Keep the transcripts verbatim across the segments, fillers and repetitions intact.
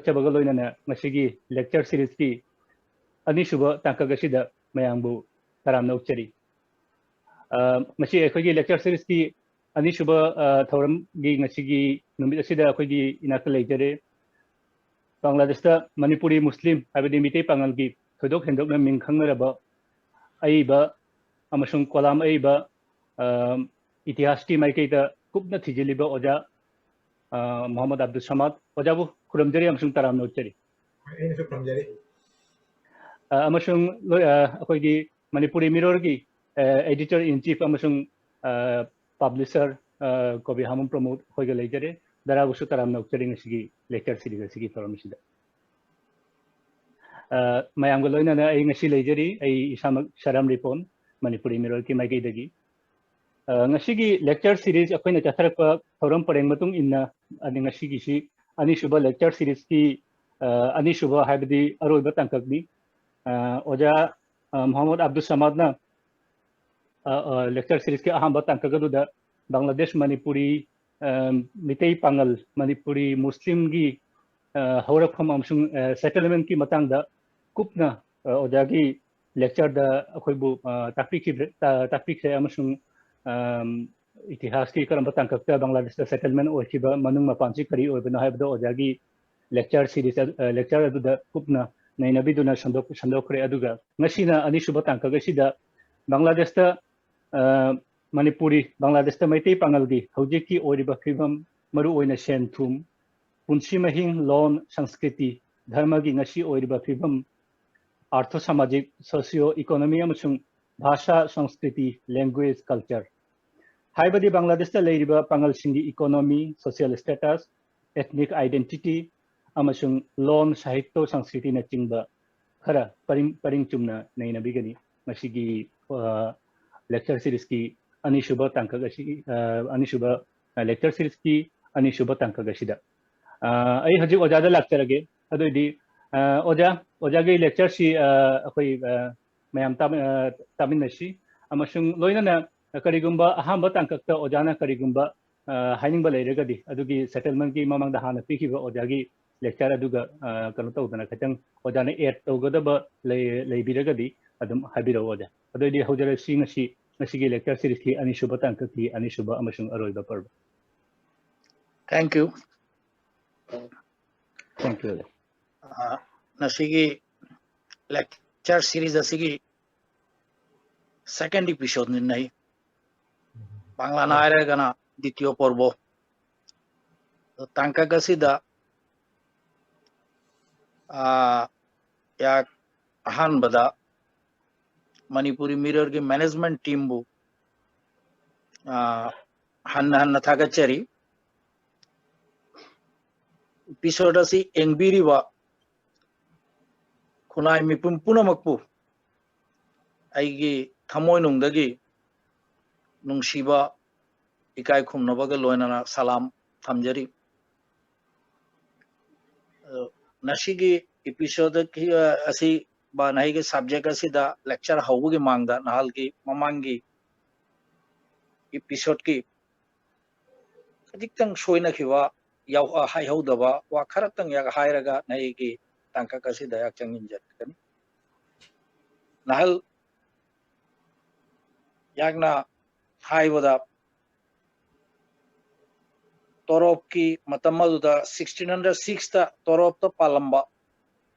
ꯂꯥꯛꯆꯕꯒ ꯂꯣꯏꯅꯅ ꯉꯁꯤꯒꯤ lecture series ꯀꯤ ꯑꯅꯤꯁꯨꯕ ꯇꯥꯡꯀꯛ ꯑꯁꯤꯗ ꯃꯌꯥꯝꯕꯨ ꯇꯔꯥꯝꯅ ꯑꯣꯛꯆꯔꯤ꯫ ꯑ, ꯉꯁꯤ ꯑꯩꯈꯣꯏꯒꯤ lecture series ꯀꯤ ꯑꯅꯤꯁꯨꯕ, ꯑ, ꯊꯧꯔꯝꯒꯤ ꯉꯁꯤꯒꯤ ꯅꯨꯃꯤꯠ ꯑꯁꯤꯗ ꯑꯩꯈꯣꯏꯒꯤ ꯏꯅꯥꯛꯇ ꯂꯩꯖꯔꯦ ꯕꯪꯒ꯭ꯂꯥꯗꯦꯁꯇ ꯃꯅꯤꯄꯨꯔꯤ ꯃꯨꯁꯂꯤꯝ, ꯍꯥꯏꯕꯗꯤ ꯃꯤꯇꯩ ꯄꯥꯉꯜꯒꯤ ꯊꯣꯏꯗꯣꯛ ꯍꯦꯟꯗꯣꯛꯅ ꯃꯤꯡ ꯈꯪꯅꯔꯕ ꯑꯏꯕ ꯑꯃꯁꯨꯡ ꯀꯣꯂꯥꯝ ꯑꯏꯕ, ꯑ, ꯏꯇꯤꯍꯥꯁꯀꯤ ꯃꯥꯏꯀꯩꯗ ꯀꯨꯞꯅ ꯊꯤꯖꯤꯜꯂꯤꯕ ꯑꯣꯖꯥ, ꯑ, ꯃꯣꯍꯝꯃꯗ ꯑꯕꯗꯨꯜ ꯁꯃꯥꯗ꯫ ꯑꯣꯖꯥꯕꯨ ꯈꯨꯔꯨꯝꯖꯔꯤ ꯑꯃꯁꯨꯡ ꯇꯔꯥꯝꯅ ꯑꯣꯛꯆꯔꯤ꯫ ꯑꯩꯅꯁꯨ ꯈꯨꯔꯨꯝꯖꯔꯤ꯫ ꯑ, ꯑꯃꯁꯨꯡ ꯂꯣꯏ-, ꯑ, ꯑꯩꯈꯣꯏꯒꯤ ꯃꯅꯤꯄꯨꯔꯤ ꯃꯤꯔꯣꯜꯒꯤ, ꯑ, editor in chief ꯑꯃꯁꯨꯡ, ꯑ, publisher, ꯑ, ꯀꯣꯕꯤ ꯍꯥꯃꯨꯝ ꯄ꯭ꯔꯃꯣꯗ ꯑꯩꯈꯣꯏꯒ ꯂꯩꯖꯔꯦ꯫ ꯙꯔꯥꯕꯨꯁꯨ ꯇꯔꯥꯝꯅ ꯑꯣꯛꯆꯔꯤ ꯉꯁꯤꯒꯤ lecture series ꯑꯁꯤꯒꯤ ꯊꯧꯔꯝ ꯑꯁꯤꯗ꯫ ꯑ, ꯃꯌꯥꯝꯒ ꯂꯣꯏꯅꯅ ꯑꯩ ꯉꯁꯤ ꯂꯩꯖꯔꯤ꯫ ꯑꯩ ꯏꯁꯥꯃꯛ ꯁꯔꯝ ꯔꯤꯄꯣꯟ, ꯃꯅꯤꯄꯨꯔꯤ ꯃꯤꯔꯣꯜꯒꯤ ꯃꯥꯏꯀꯩꯗꯒꯤ꯫ ꯑ, ꯉꯁꯤꯒꯤ lecture series ꯑꯩꯈꯣꯏꯅ ꯆꯠꯊꯔꯛꯄ ꯊꯧꯔꯝ ꯄꯔꯦꯡ ꯃꯇꯨꯡ ꯏꯟꯅ, ꯑꯗꯩ ꯉꯁꯤꯒꯤꯁꯤ ꯑꯅꯤꯁꯨꯕ lecture series ꯀꯤ, ꯑ, ꯑꯅꯤꯁꯨꯕ ꯍꯥꯏꯕꯗꯤ ꯑꯔꯣꯏꯕ ꯇꯥꯡꯀꯛꯅꯤ꯫ ꯑ, ꯑꯣꯖꯥ, ꯑ, ꯃꯣꯍꯝꯃꯗ ꯑꯕꯗꯨꯜ ꯁꯃꯥꯗꯅ, ꯑ, ꯑ, lecture series ꯀꯤ ꯑꯍꯥꯟꯕ ꯇꯥꯡꯀꯛ ꯑꯗꯨꯗ ꯕꯪꯒ꯭ꯂꯥꯗꯦꯁ ꯃꯅꯤꯄꯨꯔꯤ, ꯑ, ꯃꯤꯇꯩ ꯄꯥꯉꯜ, ꯃꯅꯤꯄꯨꯔꯤ ꯃꯨꯁꯂꯤꯝꯒꯤ, ꯑ, ꯍꯧꯔꯛꯐꯝ ꯑꯃꯁꯨꯡ, ꯑ, settlement ꯀꯤ ꯃꯇꯥꯡꯗ ꯀꯨꯞꯅ, ꯑ, ꯑꯣꯖꯥꯒꯤ lecture ꯗ ꯑꯩꯈꯣꯏꯕꯨ, ꯑ, ꯇꯥꯛꯄꯤꯈꯤꯕ-, ꯇ-, ꯇꯥꯛꯄꯤꯈ꯭ꯔꯦ ꯑꯃꯁꯨꯡ, ꯑꯝ, ꯏꯇꯤꯍꯥꯁꯀꯤ ꯀꯔꯝꯕ ꯇꯥꯡꯀꯛꯇ ꯕꯪꯒ꯭ꯂꯥꯗꯦꯁꯇ settlement ꯑꯣꯏꯈꯤꯕ, ꯃꯅꯨꯡ ꯃꯄꯥꯟꯁꯤ ꯀꯔꯤ ꯑꯣꯏꯕꯅꯣ ꯍꯥꯏꯕꯗꯣ ꯑꯣꯖꯥꯒꯤ lecture series ꯑꯗꯨ, ꯑ, lecture ꯑꯗꯨꯗ ꯀꯨꯞꯅ ꯅꯩꯅꯕꯤꯗꯨꯅ ꯁꯟꯗꯣꯛ-, ꯁꯟꯗꯣꯛꯈ꯭ꯔꯦ꯫ ꯑꯗꯨꯒ ꯉꯁꯤꯅ ꯑꯅꯤꯁꯨꯕ ꯇꯥꯡꯀꯛ ꯑꯁꯤꯗ ꯕꯪꯒ꯭ꯂꯥꯗꯦꯁꯇ, ꯑ, ꯃꯅꯤꯄꯨꯔꯤ, ꯕꯪꯒ꯭ꯂꯥꯗꯦꯁꯇ ꯃꯩꯇꯩ ꯄꯥꯉꯜꯒꯤ ꯍꯧꯖꯤꯛꯀꯤ ꯑꯣꯏꯔꯤꯕ ꯐꯤꯕꯝ, ꯃꯔꯨꯑꯣꯏꯅ ꯁꯦꯟ ꯊꯨꯝ, ꯄꯨꯟꯁꯤ ꯃꯍꯤꯡ, ꯂꯣꯟ, ꯁꯪꯁꯀ꯭ꯔꯤꯇꯤ, ꯙꯔꯃꯒꯤ ꯉꯁꯤ ꯑꯣꯏꯔꯤꯕ ꯐꯤꯕꯝ, ꯑꯥꯔꯊꯣ ꯁꯃꯥꯖꯤꯛ, socio economy ꯑꯃꯁꯨꯡ ꯚꯥꯁꯥ, ꯁꯪꯁꯀ꯭ꯔꯤꯇꯤ, language, culture, ꯍꯥꯏꯕꯗꯤ ꯕꯪꯒ꯭ꯂꯥꯗꯦꯁꯇ ꯂꯩꯔꯤꯕ ꯄꯥꯉꯜꯁꯤꯡꯒꯤ economy, social status, ethnic identity ꯑꯃꯁꯨꯡ ꯂꯣꯟ, ꯁꯥꯍꯤꯇ꯭ꯌ, ꯁꯪꯁꯀ꯭ꯔꯤꯇꯤꯅꯆꯤꯡꯕ ꯈꯔ ꯄꯔꯤꯡ, ꯄꯔꯤꯡ ꯆꯨꯝꯅ ꯅꯩꯅꯕꯤꯒꯅꯤ꯫ ꯃꯁꯤꯒꯤ, ꯑ, lecture series ꯀꯤ ꯑꯅꯤꯁꯨꯕ ꯇꯥꯡꯀꯛ ꯑꯁꯤ, ꯑ, ꯑꯅꯤꯁꯨꯕ, ꯑ, lecture series ꯀꯤ ꯑꯅꯤꯁꯨꯕ ꯇꯥꯡꯀꯛ ꯑꯁꯤꯗ꯫ ꯑ, ꯑꯩ ꯍꯧꯖꯤꯛ ꯑꯣꯖꯥꯗ ꯂꯥꯛꯆꯔꯒꯦ꯫ ꯑꯗꯨꯑꯣꯏꯗꯤ, ꯑ, ꯑꯣꯖꯥ, ꯑꯣꯖꯥꯒꯤ lecture ꯁꯤ, ꯑ, ꯑꯩꯈꯣꯏ, ꯑ, ꯃꯌꯥꯝ ꯇꯥꯃꯤ-, ꯑ, ꯇꯥꯃꯤꯟꯅꯁꯤ꯫ ꯑꯃꯁꯨꯡ ꯂꯣꯏꯅꯅ ꯀꯔꯤꯒꯨꯝꯕ ꯑꯍꯥꯟꯕ ꯇꯥꯡꯀꯛꯇ ꯑꯣꯖꯥꯅ ꯀꯔꯤꯒꯨꯝꯕ, ꯑ, ꯍꯥꯏꯅꯤꯡꯕ ꯂꯩꯔꯒꯗꯤ, ꯑꯗꯨꯒꯤ settlement ꯀꯤ ꯃꯃꯥꯡꯗ ꯍꯥꯟꯅ ꯄꯤꯈꯤꯕ ꯑꯣꯖꯥꯒꯤ lecture ꯑꯗꯨꯒ, ꯑ, ꯀꯩꯅꯣ ꯇꯧꯗꯅ ꯈꯤꯇꯪ ꯑꯣꯖꯥꯅ add ꯇꯧꯒꯗꯕ ꯂꯩ-, ꯂꯩꯕꯤꯔꯒꯗꯤ ꯑꯗꯨꯝ ꯍꯥꯏꯕꯤꯔꯛꯑꯣ ꯑꯣꯖꯥ꯫ ꯑꯗꯨ ꯑꯣꯏꯗꯤ ꯍꯧꯖꯔꯛꯁꯤ ꯉꯁꯤ, ꯉꯁꯤꯒꯤ lecture seriesꯀꯤ ꯑꯅꯤꯁꯨꯕ ꯇꯥꯡꯀꯛꯀꯤ ꯑꯅꯤꯁꯨꯕ ꯑꯃꯁꯨꯡ ꯑꯔꯣꯏꯕ ꯄꯔꯕ꯫ Thank you. Thank you ꯑꯣꯖꯥ꯫ ꯑ, ꯉꯁꯤꯒꯤ lecture series ꯑꯁꯤꯒꯤ second episodeꯅꯤ ꯅꯩ꯫ ꯕꯪꯂꯥꯅ ꯍꯥꯏꯔꯒꯅ ꯗꯤꯇꯤꯌꯣ ꯄꯔꯕ꯫ ꯑꯗꯣ ꯇꯥꯡꯀꯛ ꯑꯁꯤꯗ, ꯑ, ꯌꯥꯛ ꯑꯍꯥꯟꯕꯗ ꯃꯅꯤꯄꯨꯔꯤ Mirrorꯒꯤ management teamꯕꯨ, ꯑ, ꯍꯟꯅ ꯍꯟꯅ ꯊꯥꯒꯠꯆꯔꯤ꯫ Episode ꯑꯁꯤ ꯌꯦꯡꯕꯤꯔꯤꯕ ꯈꯨꯟꯅꯥꯏ ꯃꯤꯄꯨꯝ ꯄꯨꯝꯅꯃꯛꯄꯨ ꯑꯩꯒꯤ ꯊꯃꯣꯏꯅꯨꯡꯗꯒꯤ ꯅꯨꯡꯁꯤꯕ, ꯏꯀꯥꯏ ꯈꯨꯝꯅꯕꯒ ꯂꯣꯏꯅꯅ ꯁꯂꯥꯝ ꯊꯝꯖꯔꯤ꯫ ꯑ, ꯉꯁꯤꯒꯤ episode ꯑꯁꯤ ꯕꯥ ꯅꯍꯩꯒꯤ subject ꯑꯁꯤꯗ lecture ꯍꯧꯕꯒꯤ ꯃꯥꯡꯗ ꯅꯍꯥꯜꯒꯤ ꯃꯃꯥꯡꯒꯤ episodeꯀꯤ ꯈꯖꯤꯛꯇꯪ ꯁꯣꯏꯅꯈꯤꯕ, ꯌꯥꯎ-, ꯑ, ꯍꯥꯏꯍꯧꯗꯕ ꯋꯥ ꯈꯔꯇꯪ ꯌꯥꯛ ꯍꯥꯏꯔꯒ ꯅꯍꯩꯒꯤ ꯇꯥꯡꯀꯛ ꯑꯁꯤꯗ ꯌꯥꯛ ꯆꯪꯁꯤꯟꯖꯔꯛꯀꯅꯤ꯫ ꯅꯍꯥꯜ ꯌꯥꯛꯅ ꯍꯥꯏꯕꯗ ꯇꯣꯔꯣꯞꯀꯤ ꯃꯇꯝ ꯑꯗꯨꯗ sixteen hundred sixꯇ ꯇꯣꯔꯣꯞꯇ ꯄꯥꯜꯂꯝꯕ,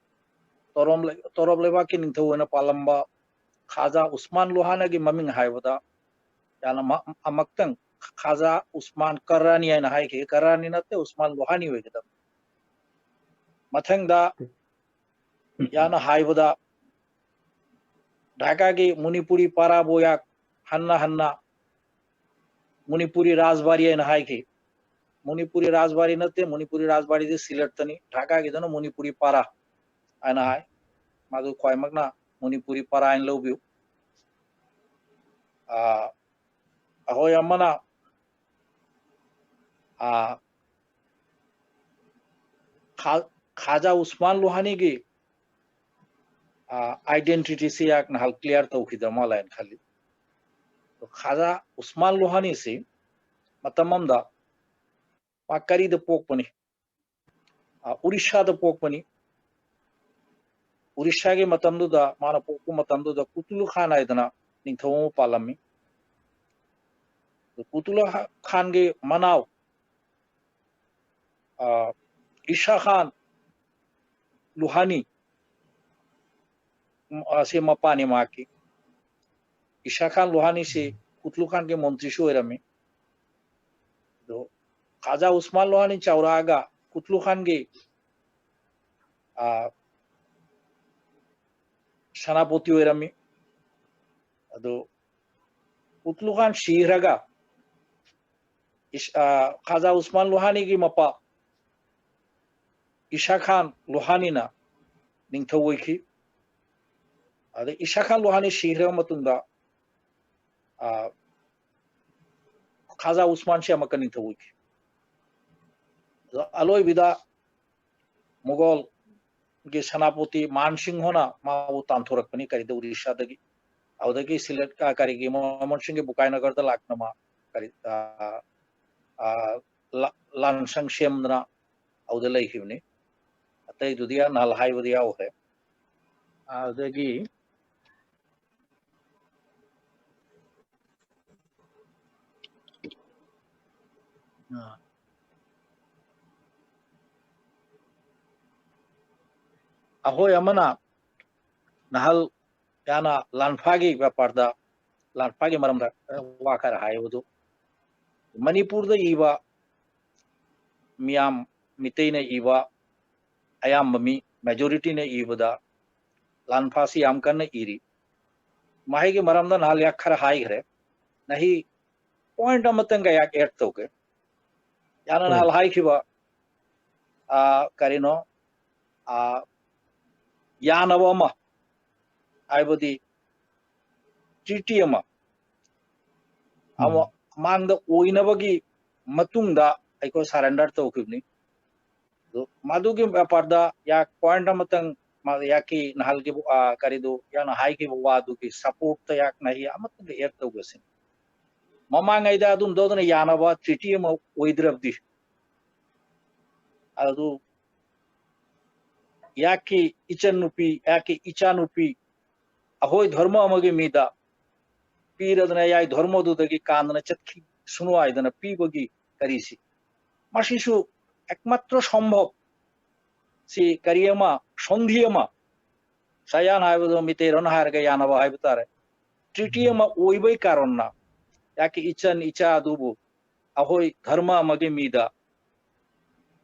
ꯇꯣꯔꯣꯝ-, ꯇꯣꯔꯣꯞ ꯂꯩꯕꯥꯛꯀꯤ ꯅꯤꯡꯊꯧ ꯑꯣꯏꯅ ꯄꯥꯜꯂꯝꯕ ꯈꯥꯖꯥ ꯎꯁꯃꯥꯟ ꯂꯨꯍꯥꯅꯥꯒꯤ ꯃꯃꯤꯡ ꯍꯥꯏꯕꯗ ꯌꯥꯝꯅ ꯃ-, ꯑꯃꯛꯇꯪ ꯈꯥꯖꯥ ꯎꯁꯃꯥꯟ ꯀꯔꯥꯅꯤ ꯍꯥꯏꯅ ꯍꯥꯏꯈꯤ꯫ ꯀꯔꯥꯅꯤ ꯅꯠꯇꯦ, ꯎꯁꯃꯥꯟ ꯂꯨꯍꯥꯅꯤ ꯑꯣꯏꯒꯗꯕꯅꯤ꯫ ꯃꯊꯪꯗ ꯌꯥꯛꯅ ꯍꯥꯏꯕꯗ ꯙꯥꯀꯥꯒꯤ ꯃꯅꯤꯄꯨꯔꯤ ꯄꯥꯔꯥꯕꯨ ꯌꯥꯛ ꯍꯟꯅ ꯍꯟꯅ ꯃꯅꯤꯄꯨꯔꯤ ꯔꯥꯖꯕꯥꯔꯤ ꯍꯥꯏꯅ ꯍꯥꯏꯈꯤ꯫ ꯃꯅꯤꯄꯨꯔꯤ ꯔꯥꯖꯕꯥꯔꯤ ꯅꯠꯇꯦ, ꯃꯅꯤꯄꯨꯔꯤ ꯔꯥꯖꯕꯥꯔꯤꯗꯤ ꯁꯤꯂꯦꯠꯇꯅꯤ, ꯙꯥꯀꯥꯒꯤꯗꯅ ꯃꯅꯤꯄꯨꯔꯤ ꯄꯥꯔꯥ ꯍꯥꯏꯅ ꯍꯥꯏ꯫ ꯃꯗꯨ ꯈ꯭ꯋꯥꯏꯃꯛꯅ ꯃꯅꯤꯄꯨꯔꯤ ꯄꯥꯔꯥ ꯍꯥꯏꯅ ꯂꯧꯕꯤꯌꯨ꯫ ꯑ, ꯑꯩꯈꯣꯏ ꯑꯃꯅ, ꯑ, ꯈꯥ-, ꯈꯥꯖꯥ ꯎꯁꯃꯥꯟ ꯂꯨꯍꯥꯅꯤꯒꯤ, ꯑ, identityꯁꯤ ꯌꯥꯛ ꯅꯍꯥꯜ clear ꯇꯧꯈꯤꯗ ꯃꯥꯜꯂꯦ ꯍꯥꯏꯅ ꯈꯜꯂꯤ꯫ ꯈꯥꯖꯥ ꯎꯁꯃꯥꯟ ꯂꯨꯍꯥꯅꯤꯁꯤ ꯃꯇꯝ ꯑꯃꯗ ꯃꯥ ꯀꯔꯤꯗ ꯄꯣꯛꯄꯅꯤ? ꯑ, ꯎꯔꯤꯁꯥꯗ ꯄꯣꯛꯄꯅꯤ꯫ ꯎꯔꯤꯁꯥꯒꯤ ꯃꯇꯝꯗꯨꯗ, ꯃꯥꯅ ꯄꯣꯛꯄ ꯃꯇꯝꯗꯨꯗ ꯀꯨꯇꯨꯂꯨ ꯈꯥꯟ ꯍꯥꯏꯗꯅ ꯅꯤꯡꯊꯧ ꯑꯃ ꯄꯥꯜꯂꯝꯃꯤ꯫ ꯑꯗꯨ ꯀꯨꯇꯨꯂꯨ ꯈꯥꯟꯒꯤ ꯃꯅꯥꯎ, ꯑ, ꯏꯁꯥ ꯈꯥꯟ ꯂꯨꯍꯥꯅꯤ, ꯎꯝ, ꯑꯁꯤ ꯃꯄꯥꯅꯤ ꯃꯍꯥꯛꯀꯤ꯫ ꯏꯁꯥ ꯈꯥꯟ ꯂꯨꯍꯥꯅꯤꯁꯤ ꯀꯨꯇꯨꯂꯨ ꯈꯥꯟꯒꯤ ꯃꯟꯇ꯭ꯔꯤꯁꯨ ꯑꯣꯏꯔꯝꯃꯤ꯫ ꯑꯗꯣ ꯈꯥꯖꯥ ꯎꯁꯃꯥꯟ ꯂꯨꯍꯥꯅꯤ ꯆꯥꯎꯔꯛꯑꯒ ꯀꯨꯇꯨꯂꯨ ꯈꯥꯟꯒꯤ, ꯑ, ꯁꯦꯅꯥꯄꯇꯤ ꯑꯣꯏꯔꯝꯃꯤ꯫ ꯑꯗꯣ ꯀꯨꯇꯨꯂꯨ ꯈꯥꯟ ꯁꯤꯈ꯭ꯔꯒ ꯏꯁ-, ꯑ, ꯈꯥꯖꯥ ꯎꯁꯃꯥꯟ ꯂꯨꯍꯥꯅꯤꯒꯤ ꯃꯄꯥ ꯏꯁꯥ ꯈꯥꯟ ꯂꯨꯍꯥꯅꯤꯅ ꯅꯤꯡꯊꯧ ꯑꯣꯏꯈꯤ꯫ ꯑꯗ ꯏꯁꯥ ꯈꯥꯟ ꯂꯨꯍꯥꯅꯤ ꯁꯤꯈ꯭ꯔꯕ ꯃꯇꯨꯡꯗ, ꯑ, ꯈꯥꯖꯥ ꯎꯁꯃꯥꯟꯁꯦ ꯑꯃꯨꯛꯀ ꯅꯤꯡꯊꯧ ꯑꯣꯏꯈꯤ꯫ ꯑꯗꯣ ꯑꯂꯣꯏꯕꯤꯗ ꯃꯨꯒꯜꯒꯤ ꯁꯦꯅꯥꯄꯇꯤ ꯃꯥꯟ ꯁꯤꯡ ꯍꯣꯅ ꯃꯥꯕꯨ ꯇꯥꯟꯊꯣꯔꯛꯄꯅꯤ ꯀꯔꯤꯗ, ꯎꯔꯤꯁꯥꯗꯒꯤ꯫ ꯑꯗꯨꯗꯒꯤ ꯁꯤꯂꯦꯠ, ꯑ, ꯀꯔꯤꯒꯤ, ꯃꯣꯍꯃꯟ ꯁꯤꯡꯒꯤ ꯕꯨꯀꯥꯏꯅꯒꯔꯗ ꯂꯥꯛꯇꯨꯅ ꯃꯥ ꯀꯔꯤ, ꯑ, ꯑ, ꯂꯥ-, ꯂꯥꯟꯁꯪ ꯁꯦꯝꯗꯅ ꯑꯗꯨꯗ ꯂꯩꯈꯤꯕꯅꯤ꯫ ꯑꯇꯩꯗꯨꯗꯤ ꯅꯍꯥꯟ ꯍꯥꯏꯕꯗꯤ ꯌꯥꯎꯈ꯭ꯔꯦ꯫ ꯑꯗꯨꯗꯒꯤ ꯑ, ꯑꯩꯈꯣꯏ ꯑꯃꯅ ꯅꯍꯥꯜ ꯌꯥꯅ ꯂꯥꯟꯐꯥꯒꯤ ꯕꯦꯄꯥꯔꯗ, ꯂꯥꯟꯐꯥꯒꯤ ꯃꯔꯝꯗ ꯋꯥ ꯈꯔ ꯍꯥꯏꯕꯗꯨ, ꯃꯅꯤꯄꯨꯔꯗ ꯏꯕ ꯃꯤꯌꯥꯝ, ꯃꯤꯇꯩꯅ ꯏꯕ ꯑꯌꯥꯝꯕ ꯃꯤ, ꯃꯦꯖꯣꯔꯤꯇꯤꯅ ꯏꯕꯗ ꯂꯥꯟꯐꯥꯁꯤ ꯌꯥꯝ ꯀꯟꯅ ꯏꯔꯤ꯫ ꯃꯍꯩꯒꯤ ꯃꯔꯝꯗ ꯅꯍꯥꯟ ꯌꯥꯛ ꯈꯔ ꯍꯥꯏꯈ꯭ꯔꯦ꯫ ꯅꯍꯤ ꯄꯣꯏꯟꯠ ꯑꯃꯇꯪꯒ ꯌꯥꯛ ꯑꯦꯗ ꯇꯧꯒꯦ꯫ ꯌꯥꯅ ꯍꯣꯏ꯫ ꯅꯍꯥꯟ ꯍꯥꯏꯈꯤꯕ, ꯑ, ꯀꯔꯤꯅꯣ, ꯑ, ꯌꯥꯅꯕ ꯑꯃ, ꯍꯥꯏꯕꯗꯤ ꯇ꯭ꯔꯤꯇꯤ ꯑꯃ, ꯎꯝ꯫ ꯑꯃ ꯃꯥꯡꯗ ꯑꯣꯏꯅꯕꯒꯤ ꯃꯇꯨꯡꯗ ꯑꯩꯈꯣꯏ ꯁꯔꯦꯟꯗꯔ ꯇꯧꯈꯤꯕꯅꯤ꯫ ꯑꯗꯨ ꯃꯗꯨꯒꯤ ꯕꯦꯄꯥꯔꯗ ꯌꯥꯛ ꯄꯣꯏꯟꯠ ꯑꯃꯇꯪ ꯃꯥ ꯌꯥꯛꯀꯤ ꯅꯍꯥꯜꯒꯤ, ꯑ, ꯀꯔꯤꯗꯨ ꯌꯥꯅ ꯍꯥꯏꯈꯤꯕ ꯋꯥꯗꯨꯒꯤ ꯁꯄꯣꯔꯠꯇ ꯌꯥꯛ ꯅꯍꯤ ꯑꯃꯇꯪꯒ ꯑꯦꯗ ꯇꯧꯒꯁꯤ꯫ ꯃꯃꯥꯡꯉꯩꯗ ꯑꯗꯨꯝ ꯇꯧꯗꯅ ꯌꯥꯅꯕ ꯇ꯭ꯔꯤꯇꯤ ꯑꯃ ꯑꯣꯏꯗ꯭ꯔꯕꯗꯤ ꯑꯗꯨ ꯑꯩꯍꯥꯛꯀꯤ ꯏꯆꯟꯅꯨꯄꯤ, ꯑꯩꯍꯥꯛꯀꯤ ꯏꯆꯥꯅꯨꯄꯤ ꯑꯩꯈꯣꯏ ꯙꯔꯃ ꯑꯃꯒꯤ ꯃꯤꯗ ꯄꯤꯔꯗꯅ, ꯑꯩꯍꯥꯛ ꯙꯔꯃꯗꯨꯗꯒꯤ ꯀꯥꯟꯗꯅ ꯆꯠꯈꯤꯁꯅꯨ ꯍꯥꯏꯗꯅ ꯄꯤꯕꯒꯤ ꯀꯔꯤꯁꯤ, ꯃꯁꯤꯁꯨ ꯑꯦꯛꯃꯥꯇ꯭ꯔ ꯁꯝꯚꯕ ꯁꯤ ꯀꯔꯤ ꯑꯃ, ꯁꯟꯙꯤ ꯑꯃ, ꯁꯌꯥꯟ ꯍꯥꯏꯕꯗꯣ ꯃꯤꯇꯩꯔꯣꯟ ꯍꯥꯏꯔꯒ ꯌꯥꯅꯕ ꯍꯥꯏꯕ ꯇꯥꯔꯦ, ꯇ꯭ꯔꯤꯇꯤ ꯑꯃ ꯑꯣꯏꯕꯒꯤ ꯀꯥꯔꯟꯅ ꯑꯩꯍꯥꯛꯀꯤ ꯏꯆꯟ ꯏꯆꯥ ꯑꯗꯨꯕꯨ ꯑꯩꯈꯣꯏ ꯙꯔꯃ ꯑꯃꯒꯤ ꯃꯤꯗ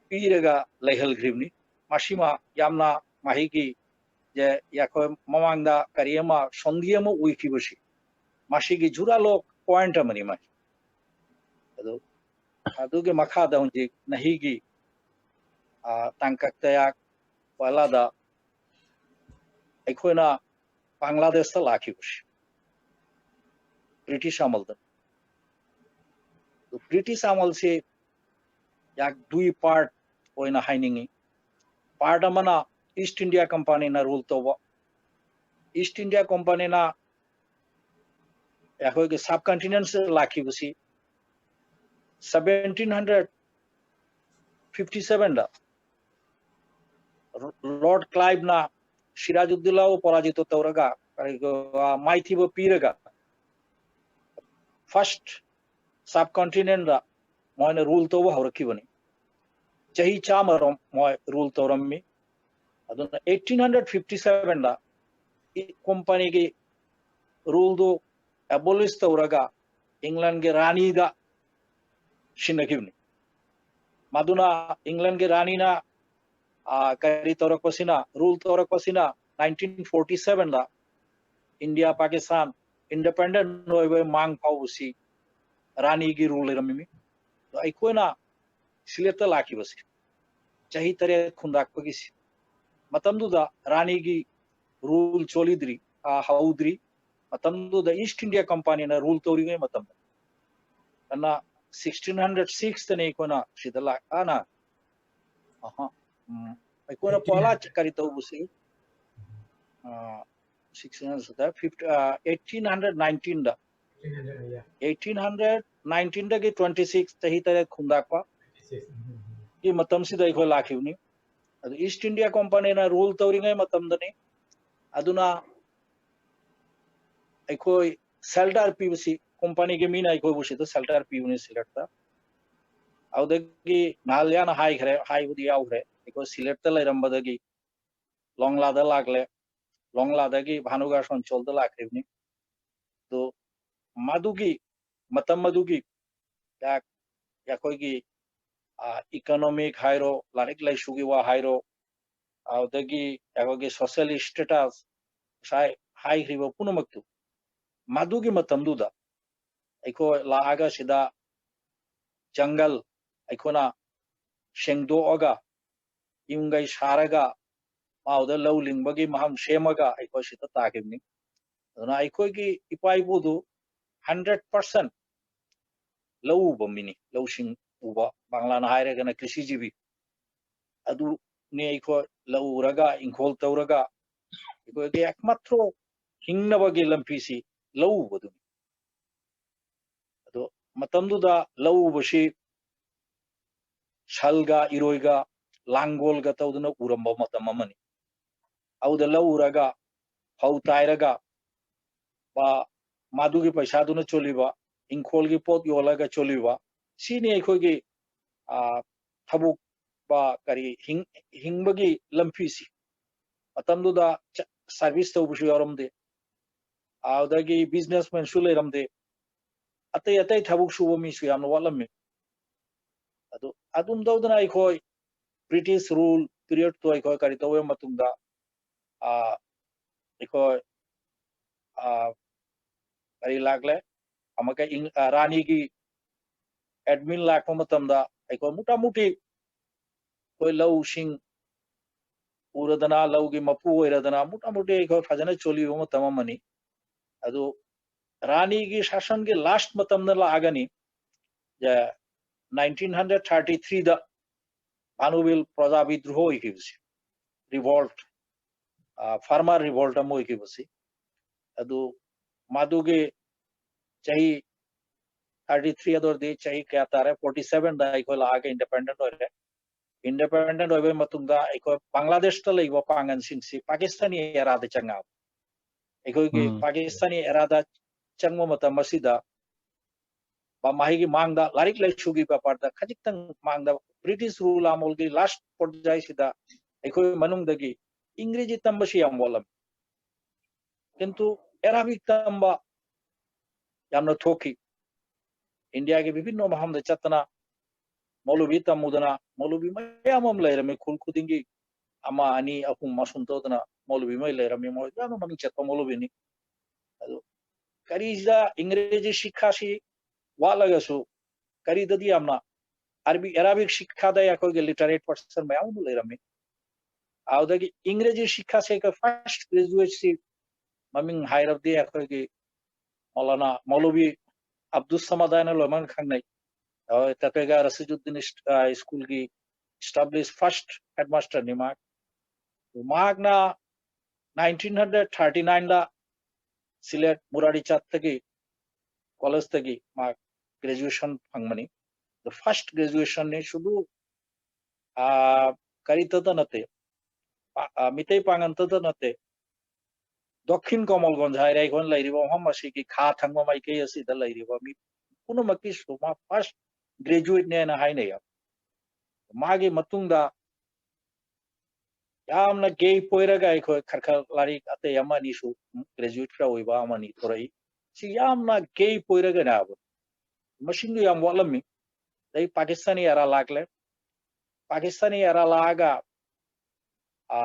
ꯄꯤꯔꯒ ꯂꯩꯍꯜꯈ꯭ꯔꯤꯕꯅꯤ꯫ ꯃꯁꯤꯃ ꯌꯥꯝꯅ ꯃꯍꯩꯒꯤ, ꯑꯩꯈꯣꯏ ꯃꯃꯥꯡꯗ ꯀꯔꯤ ꯑꯃ, ꯁꯟꯙꯤ ꯑꯃ ꯑꯣꯏꯈꯤꯕꯁꯤ, ꯃꯁꯤꯒꯤ ꯖꯨꯔꯥꯂꯣꯛ ꯄꯣꯏꯟꯠ ꯑꯃꯅꯤ ꯃꯁꯤ꯫ ꯑꯗꯨ, ꯑꯗꯨꯒꯤ ꯃꯈꯥꯗ ꯍꯧꯖꯤꯛ ꯅꯍꯤꯒꯤ, ꯑ, ꯇꯥꯡꯀꯛꯇ ꯑꯩꯍꯥꯛ ꯄꯣꯏꯂꯥꯗ ꯑꯩꯈꯣꯏꯅ ꯕꯪꯒ꯭ꯂꯥꯗꯦꯁꯇ ꯂꯥꯛꯈꯤꯕꯁꯤ ꯕ꯭ꯔꯤꯇꯤꯁ ꯑꯃꯜꯗ꯫ ꯑꯗꯨ ꯕ꯭ꯔꯤꯇꯤꯁ ꯑꯃꯜꯁꯤ ꯑꯩꯍꯥꯛ ꯗꯨꯏ ꯄꯥꯔꯠ ꯑꯣꯏꯅ ꯍꯥꯏꯅꯤꯡꯉꯤ꯫ ꯄꯥꯔꯠ ꯑꯃꯅ ꯏꯁ ꯏꯟꯗꯤꯌꯥ ꯀꯝꯄꯅꯤꯅ ꯔꯨꯜ ꯇꯧꯕ꯫ ꯏꯁ ꯏꯟꯗꯤꯌꯥ ꯀꯝꯄꯅꯤꯅ ꯑꯩꯈꯣꯏꯒꯤ ꯁꯕ ꯀꯟꯇꯤꯅꯦꯟꯠꯁꯇ ꯂꯥꯛꯈꯤꯕꯁꯤ ꯁꯕꯦꯟꯇꯤꯟ ꯍꯟꯗ꯭ꯔꯦꯠ ꯐꯤꯐꯇꯤ ꯁꯕꯦꯟꯗ ꯂꯣꯔꯗ ꯀ꯭ꯂꯥꯏꯚꯅ ꯁꯤꯔꯥꯖꯨꯗꯤꯜꯂꯥꯕꯨ ꯄꯔꯥꯖꯤꯇ ꯇꯧꯔꯒ, ꯀꯔꯤꯒ-, ꯃꯥꯏꯊꯤꯕ ꯄꯤꯔꯒ ꯐꯥꯔꯁꯠ ꯁꯕ ꯀꯟꯇꯤꯅꯦꯟꯠꯇ ꯃꯣꯏꯅ ꯔꯨꯜ ꯇꯧꯕ ꯍꯧꯔꯛꯈꯤꯕꯅꯤ꯫ ꯆꯍꯤ ꯆꯥꯝꯃꯔꯣꯝ ꯃꯣꯏ ꯔꯨꯜ ꯇꯧꯔꯝꯃꯤ꯫ ꯑꯗꯨꯅ ꯑꯩꯠꯇꯤꯟ ꯍꯟꯗ꯭ꯔꯦꯠ ꯐꯤꯐꯇꯤ ꯁꯕꯦꯟꯗ ꯀꯝꯄꯅꯤꯒꯤ ꯔꯨꯜꯗꯨ ꯑꯦꯕꯣꯂꯤꯁ ꯇꯧꯔꯒ ꯏꯪꯂꯦꯟꯒꯤ ꯔꯥꯅꯤꯗ ꯁꯤꯟꯅꯈꯤꯕꯅꯤ꯫ ꯃꯗꯨꯅ ꯏꯪꯂꯦꯟꯒꯤ ꯔꯥꯅꯤꯅ, ꯑ, ꯀꯔꯤ ꯇꯧꯔꯛꯄꯁꯤꯅ, ꯔꯨꯜ ꯇꯧꯔꯛꯄꯁꯤꯅ ꯅꯥꯏꯟꯇꯤꯟ ꯐꯣꯔꯇꯤ ꯁꯕꯦꯟꯗ ꯏꯟꯗꯤꯌꯥ ꯄꯥꯀꯤꯁꯇꯥꯟ ꯏꯟꯗꯤꯄꯦꯟꯗꯦꯟꯠ ꯑꯣꯏꯕ ꯃꯥꯡ ꯐꯥꯎꯕꯁꯤ ꯔꯥꯅꯤꯒꯤ ꯔꯨꯜ ꯂꯩꯔꯝꯃꯤꯃꯤ꯫ ꯑꯗꯣ ꯑꯩꯈꯣꯏꯅ ꯁꯤꯂꯦꯠꯇ ꯂꯥꯛꯈꯤꯕꯁꯤ ꯆꯍꯤ ꯇꯔꯦꯠ ꯈꯨꯟꯗꯥꯛꯄꯒꯤꯁꯤ, ꯃꯇꯝꯗꯨꯗ ꯔꯥꯅꯤꯒꯤ ꯔꯨꯜ ꯆꯣꯜꯂꯤꯗ꯭ꯔꯤ, ꯑ, ꯍꯧꯗ꯭ꯔꯤ꯫ ꯃꯇꯝꯗꯨꯗ ꯏꯁ ꯏꯟꯗꯤꯌꯥ ꯀꯝꯄꯅꯤꯅ ꯔꯨꯜ ꯇꯧꯔꯤꯉꯩ ꯃꯇꯝꯗ, ꯑꯗꯨꯅ ꯁꯤꯛꯁꯇꯤꯟ ꯍꯟꯗ꯭ꯔꯦꯠ ꯁꯤꯛꯁꯇꯅꯤ ꯑꯩꯈꯣꯏꯅ ꯁꯤꯗ ꯂꯥꯛ-, ꯑꯅ, ꯑꯍ, ꯎꯝ, ꯑꯩꯈꯣꯏꯅ ꯄꯣꯂꯥ ꯀꯔꯤ ꯇꯧꯕꯁꯤ, ꯑ, ꯁꯤꯛꯁꯇꯤꯟ ꯍꯟꯗ꯭ꯔꯦꯠ ꯐꯤꯐꯇꯤ, ꯑ, ꯑꯩꯠꯇꯤꯟ ꯍꯟꯗ꯭ꯔꯦꯠ ꯅꯥꯏꯟꯇꯤꯟꯗ, ꯑꯩꯠꯇꯤꯟ ꯍꯟꯗ꯭ꯔꯦꯠ ꯅꯥꯏꯟꯇꯤꯟꯗꯒꯤ ꯇ꯭ꯋꯦꯟꯇꯤ ꯁꯤꯛꯁ, ꯆꯍꯤ ꯇꯔꯦꯠ ꯈꯨꯟꯗꯥꯛꯄ ꯒꯤ ꯃꯇꯝꯁꯤꯗ ꯑꯩꯈꯣꯏ ꯂꯥꯛꯈꯤꯕꯅꯤ꯫ ꯏꯁ ꯏꯟꯗꯤꯌꯥ ꯀꯣꯝꯄꯥꯅꯤꯅ ꯔꯨꯜ ꯇꯧꯔꯤꯉꯩ ꯃꯇꯝꯗꯅꯤ꯫ ꯑꯗꯨꯅ ꯑꯩꯈꯣꯏ ꯁꯦꯜꯇꯔ ꯄꯤꯕꯁꯤ, ꯀꯣꯝꯄꯥꯅꯤꯒꯤ ꯃꯤꯅ ꯑꯩꯈꯣꯏꯕꯨ ꯁꯤꯗ ꯁꯦꯜꯇꯔ ꯄꯤꯕꯅꯤ ꯁꯤꯂꯦꯠꯇ꯫ ꯑꯗꯨꯗꯒꯤ ꯅꯍꯥꯟ ꯌꯥꯅ ꯍꯥꯏꯈ꯭ꯔꯦ, ꯍꯥꯏꯕꯗꯤ ꯌꯥꯎꯈ꯭ꯔꯦ, ꯑꯩꯈꯣꯏ ꯁꯤꯂꯦꯠꯇ ꯂꯩꯔꯝꯕꯗꯒꯤ ꯂꯣꯡꯂꯥꯗ ꯂꯥꯛꯂꯦ, ꯂꯣꯡꯂꯥꯗꯒꯤ ꯚꯥꯅꯨꯒꯥꯁ ꯑꯣꯟꯆꯣꯜꯗ ꯂꯥꯛꯈ꯭ꯔꯤꯕꯅꯤ꯫ ꯑꯗꯨ ꯃꯗꯨꯒꯤ ꯃꯇꯝ ꯑꯗꯨꯒꯤ ꯑꯩꯈꯣꯏꯒꯤ ꯏꯀꯣꯅꯣꯃꯤꯛ ꯍꯥꯏꯔꯣ, ꯂꯥꯏꯔꯤꯛ ꯂꯥꯏꯁꯨꯒꯤ ꯋꯥ ꯍꯥꯏꯔꯣ, ꯑꯗꯨꯗꯒꯤ ꯑꯩꯈꯣꯏꯒꯤ ꯁꯣꯁꯤꯌꯦꯜ ꯁ꯭ꯇꯦꯇꯁ, ꯉꯁꯥꯏ ꯍꯥꯏꯈ꯭ꯔꯤꯕ ꯄꯨꯝꯅꯃꯛꯇꯨ, ꯃꯗꯨꯒꯤ ꯃꯇꯝꯗꯨꯗ ꯑꯩꯈꯣꯏ ꯂꯥꯛꯑꯒ ꯁꯤꯗ ꯖꯪꯒꯜ ꯑꯩꯈꯣꯏꯅ ꯁꯦꯡꯗꯣꯛꯑꯒ, ꯌꯨꯝꯈꯩ ꯁꯥꯔꯒ, ꯃꯥꯎꯗ ꯂꯧ ꯂꯤꯡꯕꯒꯤ ꯃꯐꯝ ꯁꯦꯝꯃꯒ ꯑꯩꯈꯣꯏ ꯁꯤꯗ ꯇꯥꯈꯤꯕꯅꯤ꯫ ꯑꯗꯨꯅ ꯑꯩꯈꯣꯏꯒꯤ ꯏꯄꯥ ꯏꯄꯨꯗꯨ ꯍꯟꯗ꯭ꯔꯦꯠ ꯄꯥꯔꯁꯦꯟ ꯂꯧ ꯎꯕ ꯃꯤꯅꯤ, ꯂꯧꯁꯤꯡ ꯎꯕ, ꯕꯪꯂꯥꯅ ꯍꯥꯏꯔꯒꯅ ꯀ꯭ꯔꯤꯁꯤꯖꯤꯕꯤ꯫ ꯑꯗꯨꯅꯤ ꯑꯩꯈꯣꯏ ꯂꯧ ꯎꯔꯒ, ꯏꯪꯈꯣꯜ ꯇꯧꯔꯒ, ꯑꯩꯈꯣꯏꯒꯤ ꯑꯦꯛꯃꯥꯇ꯭ꯔꯣ ꯍꯤꯡꯅꯕꯒꯤ ꯂꯝꯕꯤꯁꯤ ꯂꯧ ꯎꯕꯗꯨꯅꯤ꯫ ꯑꯗꯣ ꯃꯇꯝꯗꯨꯗ ꯂꯧ ꯎꯕꯁꯤ ꯁꯜꯒ ꯏꯔꯣꯏꯒ ꯂꯥꯡꯒꯣꯜꯒ ꯇꯧꯗꯨꯅ ꯎꯔꯝꯕ ꯃꯇꯝ ꯑꯃꯅꯤ꯫ ꯑꯗꯨꯗ ꯂꯧ ꯎꯔꯒ, ꯐꯧ ꯇꯥꯏꯔꯒ, ꯃꯗꯨꯒꯤ ꯄꯩꯁꯥꯗꯨꯅ ꯆꯣꯜꯂꯤꯕ, ꯏꯪꯈꯣꯜꯒꯤ ꯄꯣꯠ ꯌꯣꯜꯂꯒ ꯆꯣꯜꯂꯤꯕ, ꯁꯤꯅꯤ ꯑꯩꯈꯣꯏꯒꯤ, ꯑ, ꯊꯕꯛ, ꯀꯔꯤ, ꯍꯤꯡ-, ꯍꯤꯡꯕꯒꯤ ꯂꯝꯕꯤꯁꯤ꯫ ꯃꯇꯝꯗꯨꯗ ꯆ-, ꯁꯔꯚꯤꯁ ꯇꯧꯕꯁꯨ ꯌꯥꯎꯔꯝꯗꯦ, ꯑꯗꯨꯗꯒꯤ ꯕꯤꯖꯤꯅꯦꯁꯃꯦꯟꯁꯨ ꯂꯩꯔꯝꯗꯦ, ꯑꯇꯩ ꯑꯇꯩ ꯊꯕꯛ ꯁꯨꯕ ꯃꯤꯁꯨ ꯌꯥꯝꯅ ꯋꯥꯠꯂꯝꯃꯤ꯫ ꯑꯗꯨ ꯑꯗꯨꯝ ꯇꯧꯗꯅ ꯑꯩꯈꯣꯏ ꯕ꯭ꯔꯤꯇꯤꯁ ꯔꯨꯜ ꯄꯤꯔꯤꯌꯗꯇꯣ ꯑꯩꯈꯣꯏ ꯀꯔꯤ ꯇꯧꯕ ꯃꯇꯨꯡꯗ, ꯑ, ꯑꯩꯈꯣꯏ, ꯑ, ꯀꯔꯤ ꯂꯥꯛꯂꯦ? ꯑꯃꯨꯛꯀ ꯏꯪ-, ꯑ, ꯔꯥꯅꯤꯒꯤ ꯑꯦꯗꯃꯤꯟ ꯂꯥꯛꯄ ꯃꯇꯝꯗ ꯑꯩꯈꯣꯏ ꯃꯨꯇꯥ ꯃꯨꯇꯤ ꯑꯩꯈꯣꯏ ꯂꯧꯁꯤꯡ ꯎꯔꯗꯅ, ꯂꯧꯒꯤ ꯃꯄꯨ ꯑꯣꯏꯔꯗꯅ, ꯃꯨꯇꯥ ꯃꯨꯇꯤ ꯑꯩꯈꯣꯏ ꯐꯖꯅ ꯆꯣꯜꯂꯤꯕ ꯃꯇꯝ ꯑꯃꯅꯤ꯫ ꯑꯗꯨ ꯔꯥꯅꯤꯒꯤ ꯁꯥꯁꯟꯒꯤ ꯂꯥꯁ ꯃꯇꯝꯗ ꯂꯥꯛꯑꯒꯅꯤ, ꯅꯥꯏꯟꯇꯤꯟ ꯍꯟꯗ꯭ꯔꯦꯠ ꯊꯥꯔꯇꯤ ꯊ꯭ꯔꯤꯗ ꯚꯥꯅꯨꯚꯤꯜ ꯄ꯭ꯔꯖꯥ ꯕꯤꯗ꯭ꯔꯣꯍ ꯑꯣꯏꯈꯤꯕꯁꯤ, ꯔꯤꯚꯣꯜꯠ, ꯐꯥꯔꯃꯔ ꯔꯤꯚꯣꯜꯠ ꯑꯃ ꯑꯣꯏꯈꯤꯕꯁꯤ꯫ ꯑꯗꯨ ꯃꯗꯨꯒꯤ ꯆꯍꯤ ꯊꯥꯔꯇꯤ ꯊ꯭ꯔꯤ ꯑꯗꯨ ꯑꯣꯏꯔꯗꯤ ꯆꯍꯤ ꯀꯌꯥ ꯇꯥꯔꯦ? ꯐꯣꯔꯇꯤ ꯁꯚꯦꯟꯗ ꯑꯩꯈꯣꯏ ꯂꯥꯛꯑꯒ ꯏꯟꯗꯤꯄꯦꯟꯗꯦꯟ ꯑꯣꯏꯔꯦ꯫ ꯏꯟꯗꯤꯄꯦꯟꯗꯦꯟ ꯑꯣꯏꯕ ꯃꯇꯨꯡꯗ ꯑꯩꯈꯣꯏ ꯕꯪꯒ꯭ꯂꯥꯗꯦꯁꯇ ꯂꯩꯕ ꯄꯥꯡꯒꯟꯁꯤꯡꯁꯤ ꯄꯥꯀꯤꯁꯇꯥꯅꯤ ꯑꯦꯔꯥꯗ ꯆꯪꯉꯛꯑꯕ꯫ ꯑꯩꯈꯣꯏꯒꯤ ꯎꯝ꯫ ꯄꯥꯀꯤꯁꯇꯥꯅꯤ ꯑꯦꯔꯥꯗ ꯆꯪꯕ ꯃꯇꯝ ꯑꯁꯤꯗ ꯃꯍꯩꯒꯤ ꯃꯥꯡꯗ, ꯂꯥꯏꯔꯤꯛ ꯂꯥꯏꯁꯨꯒꯤ ꯕꯦꯄꯥꯔꯗ ꯈꯖꯤꯛꯇꯪ ꯃꯥꯡꯗ, ꯕ꯭ꯔꯤꯇꯤꯁ ꯔꯨꯜ ꯑꯃꯣꯜꯒꯤ ꯂꯥꯁ ꯄꯣꯔꯖꯥꯏꯁꯤꯗ ꯑꯩꯈꯣꯏ ꯃꯅꯨꯡꯗꯒꯤ ꯏꯪꯒ꯭ꯔꯦꯖꯤ ꯇꯝꯕꯁꯤ ꯌꯥꯝ ꯋꯥꯠꯂꯝꯃꯤ꯫ ꯀꯤꯟꯇꯨ ꯑꯦꯔꯥꯕꯤꯛ ꯇꯝꯕ ꯌꯥꯝꯅ ꯊꯣꯛꯈꯤ꯫ ꯏꯟꯗꯤꯌꯥꯒꯤ ꯕꯤꯚꯤꯟꯅ ꯃꯐꯝꯗ ꯆꯠꯇꯅ ꯃꯧꯂꯨꯕꯤ ꯇꯝꯃꯨꯗꯅ ꯃꯧꯂꯨꯕꯤ ꯃꯌꯥꯝ ꯑꯃ ꯂꯩꯔꯝꯃꯤ꯫ ꯈꯨꯜ ꯈꯨꯗꯤꯡꯒꯤ ꯑꯃ, ꯑꯅꯤ, ꯑꯍꯨꯝ ꯑꯁꯨꯝ ꯇꯧꯗꯅ ꯃꯧꯂꯨꯕꯤ ꯃꯩ ꯂꯩꯔꯝꯃꯤ꯫ ꯃꯣꯏ ꯌꯥꯝꯅ ꯃꯃꯤꯡ ꯆꯠꯄ ꯃꯧꯂꯨꯕꯤꯅꯤ꯫ ꯑꯗꯨ ꯀꯔꯤꯗ ꯏꯪꯒ꯭ꯔꯦꯖꯤ ꯁꯤꯈꯥꯁꯤ ꯋꯥꯠꯂꯒꯁꯨ ꯀꯔꯤꯗꯗꯤ ꯌꯥꯝꯅ ꯑꯔꯕꯤ-, ꯑꯦꯔꯥꯕꯤꯛ ꯁꯤꯈꯥꯗ ꯑꯩꯈꯣꯏꯒꯤ ꯂꯤꯇꯔꯦꯠ ꯄꯔꯁꯟ ꯃꯌꯥꯝ ꯑꯃ ꯂꯩꯔꯝꯃꯤ꯫ ꯑꯗꯨꯗꯒꯤ ꯏꯪꯒ꯭ꯔꯦꯖꯤ ꯁꯤꯈꯥꯁꯦ ꯑꯩꯈꯣꯏ ꯐꯥꯔꯁ ꯒ꯭ꯔꯦꯖꯨꯋꯦꯠꯁꯤ ꯃꯃꯤꯡ ꯍꯥꯏꯔꯕꯗꯤ ꯑꯩꯈꯣꯏꯒꯤ ꯃꯧꯂꯥꯅꯥ ꯃꯧꯂꯨꯕꯤ ꯑꯕꯗꯨꯁ ꯁꯃꯗ ꯍꯥꯏꯅ ꯂꯣꯏꯅꯃꯛ ꯈꯪꯅꯩ꯫ ꯑꯩꯈꯣꯏ ꯇꯇꯦꯒꯥ ꯔꯁꯤꯗꯨꯗꯤꯟ ꯏꯁ-, ꯑ, ꯁ꯭ꯀꯨꯜꯒꯤ ꯏꯁꯇꯥꯕ꯭ꯂꯤꯁ ꯐꯥꯔꯁ ꯍꯦꯗꯃꯥꯁꯇꯔꯅꯤ ꯃꯍꯥꯛ꯫ ꯃꯍꯥꯛꯅ ꯅꯥꯏꯟꯇꯤꯟ ꯍꯟꯗ꯭ꯔꯦꯠ ꯊꯥꯔꯇꯤ ꯅꯥꯏꯟꯗ ꯁꯤꯂꯦꯠ ꯃꯨꯔꯥꯔꯤꯆꯥꯠꯇꯒꯤ ꯀꯣꯂꯦꯖꯇꯒꯤ ꯃꯍꯥꯛ ꯒ꯭ꯔꯦꯖꯨꯑꯦꯁꯟ ꯐꯪꯕꯅꯤ꯫ ꯐꯥꯔꯁ ꯒ꯭ꯔꯦꯖꯨꯑꯦꯁꯟꯅꯤ꯫ ꯁꯨꯗꯨ, ꯑ, ꯀꯔꯤꯇꯗ ꯅꯠꯇꯦ, ꯄꯥ-, ꯑ, ꯃꯤꯇꯩ ꯄꯥꯉꯟꯇꯗ ꯅꯠꯇꯦ, ꯗꯛꯈꯤꯟ ꯀꯃꯜꯒꯟꯖ ꯍꯥꯏꯔꯦ, ꯑꯩꯈꯣꯏꯅ ꯂꯩꯔꯤꯕ ꯃꯐꯝ ꯑꯁꯤꯒꯤ ꯈꯥ ꯊꯪꯕ ꯃꯥꯏꯀꯩ ꯑꯁꯤꯗ ꯂꯩꯔꯤꯕ ꯃꯤ ꯄꯨꯝꯅꯃꯛꯀꯤꯁꯨ ꯃꯥ ꯐꯥꯔꯁ ꯒ꯭ꯔꯦꯖꯨꯑꯦꯠꯅꯦꯅ ꯍꯥꯏꯅꯩ꯫ ꯃꯥꯒꯤ ꯃꯇꯨꯡꯗ ꯌꯥꯝꯅ ꯒꯦꯞ ꯑꯣꯏꯔꯒ ꯑꯩꯈꯣꯏ ꯈꯔ ꯈꯔ ꯂꯥꯏꯔꯤꯛ ꯑꯇꯩ ꯑꯃ ꯑꯅꯤꯁꯨ ꯒ꯭ꯔꯦꯖꯨꯑꯦꯠ ꯈꯔ ꯑꯣꯏꯕ ꯑꯃꯅꯤ ꯊꯣꯔꯛꯏ꯫ ꯁꯤ ꯌꯥꯝꯅ ꯒꯦꯞ ꯑꯣꯏꯔꯒꯅꯦꯕ꯫ ꯃꯁꯤꯡꯗꯣ ꯌꯥꯝ ꯋꯥꯠꯂꯝꯃꯤ꯫ ꯑꯗꯩ ꯄꯥꯀꯤꯁꯇꯥꯅꯤ ꯑꯦꯔꯥ ꯂꯥꯛꯂꯦ꯫ ꯄꯥꯀꯤꯁꯇꯥꯅꯤ ꯑꯦꯔꯥ ꯂꯥꯛꯑꯒ, ꯑ,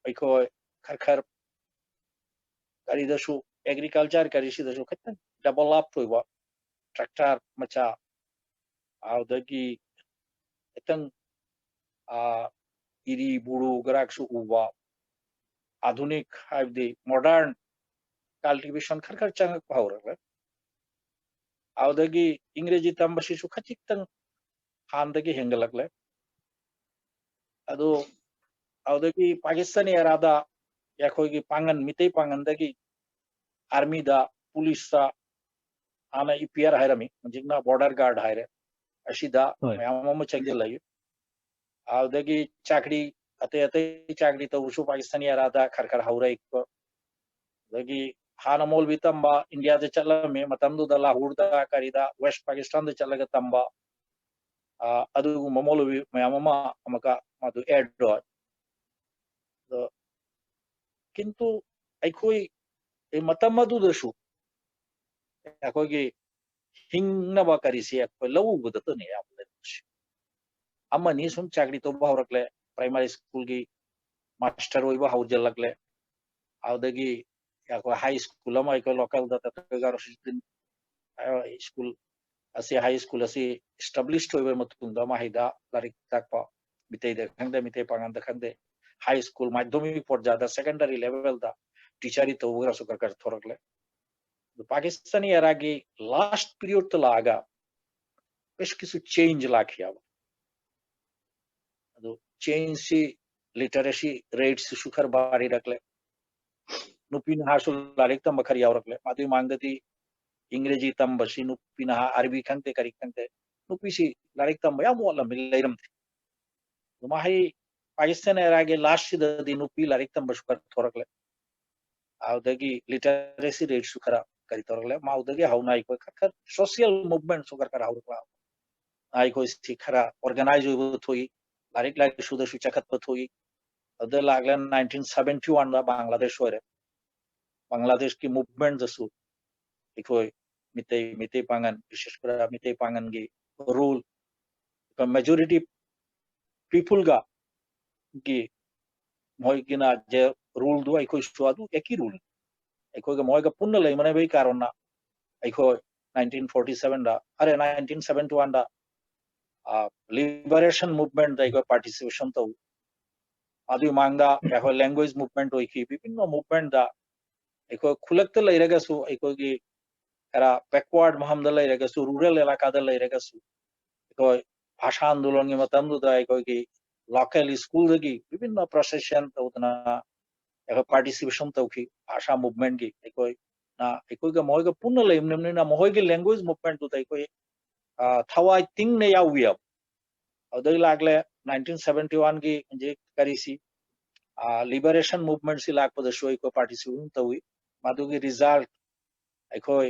ꯑꯩꯈꯣꯏ ꯈꯔ ꯈꯔ ꯀꯔꯤꯗꯁꯨ, ꯑꯦꯒ꯭ꯔꯤꯀꯜꯆꯔ ꯀꯔꯤꯁꯤꯗꯁꯨ ꯈꯤꯇꯪ ꯗꯦꯕꯂꯞ ꯑꯣꯏꯕ, ꯇ꯭ꯔꯦꯛꯇꯔ ꯃꯆꯥ, ꯑꯗꯨꯗꯒꯤ ꯈꯤꯇꯪ, ꯑ, ꯏꯔꯤ ꯕꯨꯔꯨ ꯒꯔꯥꯛꯁꯨ ꯎꯕ, ꯑꯥꯙꯨꯅꯤꯛ ꯍꯥꯏꯕꯗꯤ ꯃꯣꯗꯔꯟ ꯀꯜꯇꯤꯚꯦꯁꯟ ꯈꯔ ꯈꯔ ꯆꯪꯉꯛꯄ ꯍꯧꯔꯛꯂꯦ꯫ ꯑꯗꯨꯗꯒꯤ ꯏꯪꯒ꯭ꯔꯦꯖꯤ ꯇꯝꯕꯁꯤꯁꯨ ꯈꯖꯤꯛꯇꯪ ꯍꯥꯟꯅꯗꯒꯤ ꯍꯦꯟꯒꯠꯂꯛꯂꯦ꯫ ꯑꯗꯨ, ꯑꯗꯨꯗꯒꯤ ꯄꯥꯀꯤꯁꯇꯥꯅꯤ ꯑꯦꯔꯥꯗ ꯑꯩꯈꯣꯏꯒꯤ ꯄꯥꯡꯒꯟ, ꯃꯤꯇꯩ ꯄꯥꯡꯒꯟꯗꯒꯤ ꯑꯥꯔꯃꯤꯗ, ꯄꯨꯂꯤꯁꯇ, ꯍꯥꯟꯅ ꯏ ꯄꯤ ꯑꯥꯔ ꯍꯥꯏꯔꯝꯃꯤ, ꯍꯧꯖꯤꯛꯅ ꯕꯣꯔꯗꯔ ꯒꯥꯔꯗ ꯍꯥꯏꯔꯦ, ꯑꯁꯤꯗ ꯍꯣꯏ꯫ ꯃꯌꯥꯝ ꯑꯃ ꯆꯪꯁꯤꯜꯂꯛꯏ꯫ ꯑꯗꯨꯗꯒꯤ ꯆꯥꯀ꯭ꯔꯤ, ꯑꯇꯩ ꯑꯇꯩ ꯆꯥꯀ꯭ꯔꯤ ꯇꯧꯕꯁꯨ ꯄꯥꯀꯤꯁꯇꯥꯅꯤ ꯑꯦꯔꯥꯗ ꯈꯔ ꯈꯔ ꯍꯧꯔꯛꯏꯀꯣ꯫ ꯑꯗꯒꯤ ꯍꯥꯟꯅ ꯃꯧꯂꯕꯤ ꯇꯝꯕ ꯏꯟꯗꯤꯌꯥꯗ ꯆꯠꯂꯝꯃꯤ, ꯃꯇꯝꯗꯨꯗ ꯂꯥꯍꯣꯔꯗ ꯀꯔꯤꯗ ꯋꯦꯁ ꯄꯥꯀꯤꯁꯇꯥꯟꯗ ꯆꯠꯂꯒ ꯇꯝꯕ, ꯑ, ꯑꯗꯨꯒꯨꯝꯕ ꯃꯧꯂꯕꯤ ꯃꯌꯥꯝ ꯑꯃ ꯑꯃꯨꯛꯀ ꯃꯗꯨ ꯑꯦꯗ ꯑꯣꯏ꯫ ꯑꯗꯣ ꯀꯤꯟꯇꯨ ꯑꯩꯈꯣꯏ, ꯑꯦ, ꯃꯇꯝ ꯑꯗꯨꯗꯁꯨ ꯑꯩꯈꯣꯏꯒꯤ ꯍꯤꯡꯅꯕ ꯀꯔꯤꯁꯤ ꯑꯩꯈꯣꯏ ꯂꯧ ꯎꯕꯗꯇꯅꯤ ꯑꯌꯥꯝꯕ ꯂꯩꯔꯝꯕꯁꯦ꯫ ꯑꯃꯅꯤ ꯁꯨꯝ ꯆꯥꯀ꯭ꯔꯤ ꯇꯧꯕ ꯍꯧꯔꯛꯂꯦ, ꯄ꯭ꯔꯥꯏꯃꯥꯔꯤ ꯁ꯭ꯀꯨꯜꯒꯤ ꯃꯥꯁꯇꯔ ꯑꯣꯏꯕ ꯍꯧꯖꯤꯜꯂꯛꯂꯦ꯫ ꯑꯗꯨꯗꯒꯤ ꯑꯩꯈꯣꯏ ꯍꯥꯏ ꯁ꯭ꯀꯨꯜ ꯑꯃ ꯑꯩꯈꯣꯏ ꯂꯣꯀꯦꯜꯗ ꯗꯥꯛꯇꯔ ꯒꯥꯔꯣꯁꯤꯗꯤꯟ ꯁ꯭ꯀꯨꯜ ꯑꯁꯤ, ꯍꯥꯏ ꯁ꯭ꯀꯨꯜ ꯑꯁꯤ ꯏꯁꯇꯥꯕ꯭ꯂꯤꯁ ꯑꯣꯏꯕ ꯃꯇꯨꯡꯗ ꯃꯍꯩꯗ ꯂꯥꯏꯔꯤꯛ ꯇꯥꯛꯄ, ꯃꯤꯇꯩꯗ ꯈꯪꯗꯦ, ꯃꯤꯇꯩ ꯄꯥꯉꯜꯗ ꯈꯪꯗꯦ, ꯍꯥꯏ ꯁ꯭ꯀꯨꯜ, ꯃꯥꯙ꯭ꯌꯃꯤꯛ ꯄꯣꯔꯖꯥꯗ, ꯁꯦꯀꯦꯟꯗꯔꯤ ꯂꯦꯚꯦꯜꯗ ꯇꯤꯆꯔꯤ ꯇꯧꯕꯒꯁꯨ ꯈꯔ ꯈꯔ ꯊꯣꯔꯛꯂꯦ꯫ ꯑꯗꯨ ꯄꯥꯀꯤꯁꯇꯥꯅꯤ ꯑꯦꯔꯥꯒꯤ ꯂꯥꯁ ꯄꯤꯔꯤꯌꯣꯗꯇ ꯂꯥꯛꯑꯒ ꯀꯩꯁꯨ ꯀꯩꯁꯨ ꯆꯦꯟꯖ ꯂꯥꯛꯈꯤꯑꯕ꯫ ꯑꯗꯨ ꯆꯦꯟꯖꯁꯤ ꯂꯤꯇꯔꯦꯁꯤ ꯔꯦꯠꯁꯤꯁꯨ ꯈꯔ ꯚꯥꯔꯤꯔꯛꯂꯦ꯫ ꯅꯨꯄꯤ ꯅꯍꯥꯁꯨ ꯂꯥꯏꯔꯤꯛ ꯇꯝꯕ ꯈꯔ ꯌꯥꯎꯔꯛꯂꯦ꯫ ꯃꯗꯨꯒꯤ ꯃꯥꯡꯗꯗꯤ ꯏꯪꯒ꯭ꯔꯦꯖꯤ ꯇꯝꯕꯁꯤ ꯅꯨꯄꯤ ꯅꯍꯥ ꯑꯔꯕꯤ ꯈꯪꯗꯦ ꯀꯔꯤ ꯈꯪꯗꯦ, ꯅꯨꯄꯤꯁꯤ ꯂꯥꯏꯔꯤꯛ ꯇꯝꯕ ꯌꯥꯝ ꯋꯥꯠꯂꯝꯃꯤ, ꯂꯩꯔꯝꯗꯦ꯫ ꯑꯗꯨ ꯃꯍꯩ ꯄꯥꯀꯤꯁꯇꯥꯟ ꯑꯦꯔꯥꯒꯤ ꯂꯥꯁꯁꯤꯗꯗꯤ ꯅꯨꯄꯤ ꯂꯥꯏꯔꯤꯛ ꯇꯝꯕꯁꯨ ꯈꯔ ꯊꯣꯔꯛꯂꯦ꯫ ꯑꯗꯨꯗꯒꯤ ꯂꯤꯇꯔꯦꯁꯤ ꯔꯦꯠꯁꯨ ꯈꯔ ꯀꯔꯤ ꯇꯧꯔꯛꯂꯦ꯫ ꯃꯥꯎꯗꯒꯤ ꯍꯧꯅ ꯑꯩꯈꯣꯏ ꯈꯔ ꯈꯔ ꯁꯣꯁꯤꯌꯦꯜ ꯃꯨꯚꯃꯦꯟꯠꯁꯨ ꯈꯔ ꯈꯔ ꯍꯧꯔꯛꯂꯦ꯫ ꯑꯩꯈꯣꯏꯁꯤ ꯈꯔ ꯑꯣꯔꯒꯅꯥꯏꯖ ꯑꯣꯏꯕ ꯊꯣꯛꯏ, ꯂꯥꯏꯔꯤꯛ ꯂꯥꯏꯁꯨꯗꯁꯨ ꯆꯈꯠꯄ ꯊꯣꯛꯏ꯫ ꯑꯗꯨꯗ ꯂꯥꯛꯂꯦ ꯅꯥꯏꯟꯇꯤꯟ ꯁꯕꯦꯟꯇꯤ ꯋꯥꯟꯗ ꯕꯪꯒ꯭ꯂꯥꯗꯦꯁ ꯑꯣꯏꯔꯦ꯫ ꯕꯪꯒ꯭ꯂꯥꯗꯦꯁꯀꯤ ꯃꯨꯚꯃꯦꯟꯠꯇꯁꯨ ꯑꯩꯈꯣꯏ ꯃꯤꯇꯩ, ꯃꯤꯇꯩ ꯄꯥꯉꯟ, ꯕꯤꯁꯦꯁ ꯀꯔ ꯃꯤꯇꯩ ꯄꯥꯉꯟꯒꯤ ꯔꯨꯜ, ꯃꯦꯖꯣꯔꯤꯇꯤ ꯄꯤꯄꯜꯒ ꯒꯤ ꯃꯣꯏꯒꯤꯅ ꯖꯦ ꯔꯨꯜꯗꯨ ꯑꯩꯈꯣꯏꯁꯨ ꯑꯗꯨ ꯑꯦꯀꯤ ꯔꯨꯜ, ꯑꯩꯈꯣꯏꯒ ꯃꯣꯏꯒ ꯄꯨꯟꯅ ꯂꯩꯃꯤꯟꯅꯕꯒꯤ ꯀꯥꯔꯟꯅ ꯑꯩꯈꯣꯏ ꯅꯥꯏꯟꯇꯤꯟ ꯐꯣꯔꯇꯤ ꯁꯕꯦꯟꯗ, ꯑꯔꯦ, ꯅꯥꯏꯟꯇꯤꯟ ꯁꯕꯦꯟꯇꯤ ꯋꯥꯟꯗ, ꯑ, ꯂꯤꯕꯔꯦꯁꯟ ꯃꯨꯚꯃꯦꯟꯠꯇ ꯑꯩꯈꯣꯏ ꯄꯥꯔꯇꯤꯁꯤꯄꯦꯁꯟ ꯇꯧꯏ꯫ ꯑꯗꯨꯒꯤ ꯃꯃꯥꯡꯗ ꯑꯩꯈꯣꯏ ꯂꯦꯡꯒ꯭ꯋꯦꯖ ꯃꯨꯚꯃꯦꯟꯠ ꯑꯣꯏꯈꯤ, ꯕꯤꯚꯤꯟꯅ ꯃꯨꯚꯃꯦꯟꯠꯇ ꯑꯩꯈꯣꯏ ꯈꯨꯜꯂꯛꯇ ꯂꯩꯔꯒꯁꯨ, ꯑꯩꯈꯣꯏꯒꯤ ꯈꯔ ꯕꯦꯛꯋꯥꯔꯗ ꯃꯐꯝꯗ ꯂꯩꯔꯒꯁꯨ, ꯔꯨꯔꯦꯜ ꯑꯦꯂꯥꯀꯥꯗ ꯂꯩꯔꯒꯁꯨ, ꯑꯩꯈꯣꯏ ꯚꯥꯁꯥ ꯑꯟꯗꯣꯂꯟꯒꯤ ꯃꯇꯝꯗꯨꯗ ꯑꯩꯈꯣꯏꯒꯤ ꯂꯣꯀꯦꯜ ꯁ꯭ꯀꯨꯜꯗꯒꯤ ꯕꯤꯚꯤꯟꯅ ꯄ꯭ꯔꯣꯁꯦꯁꯟ ꯇꯧꯗꯅ ꯑꯩꯈꯣꯏ ꯄꯥꯔꯇꯤꯁꯤꯄꯦꯁꯟ ꯇꯧꯈꯤ꯫ ꯚꯥꯁꯥ ꯃꯨꯚꯃꯦꯟꯠꯀꯤ ꯑꯩꯈꯣꯏꯅ, ꯑꯩꯈꯣꯏꯒ ꯃꯈꯣꯏꯒ ꯄꯨꯟꯅ ꯂꯩꯃꯤꯟꯅꯕꯅꯤꯅ ꯃꯈꯣꯏꯒꯤ ꯂꯦꯡꯒ꯭ꯋꯦꯖ ꯃꯨꯚꯃꯦꯟꯠꯇꯨꯗ ꯑꯩꯈꯣꯏ, ꯑ, ꯊꯋꯥꯏ ꯇꯤꯡꯅ ꯌꯥꯎꯕ ꯌꯥꯕ꯫ ꯑꯗꯨꯗꯒꯤ ꯂꯥꯛꯂꯦ nineteen seventy one ꯒꯤ ꯍꯧꯖꯤꯛ ꯀꯔꯤꯁꯤ, liberation movement ꯁꯤ ꯂꯥꯛꯄꯗꯁꯨ ꯑꯩꯈꯣꯏ participate ꯇꯧꯏ꯫ ꯃꯗꯨꯒꯤ result ꯑꯩꯈꯣꯏ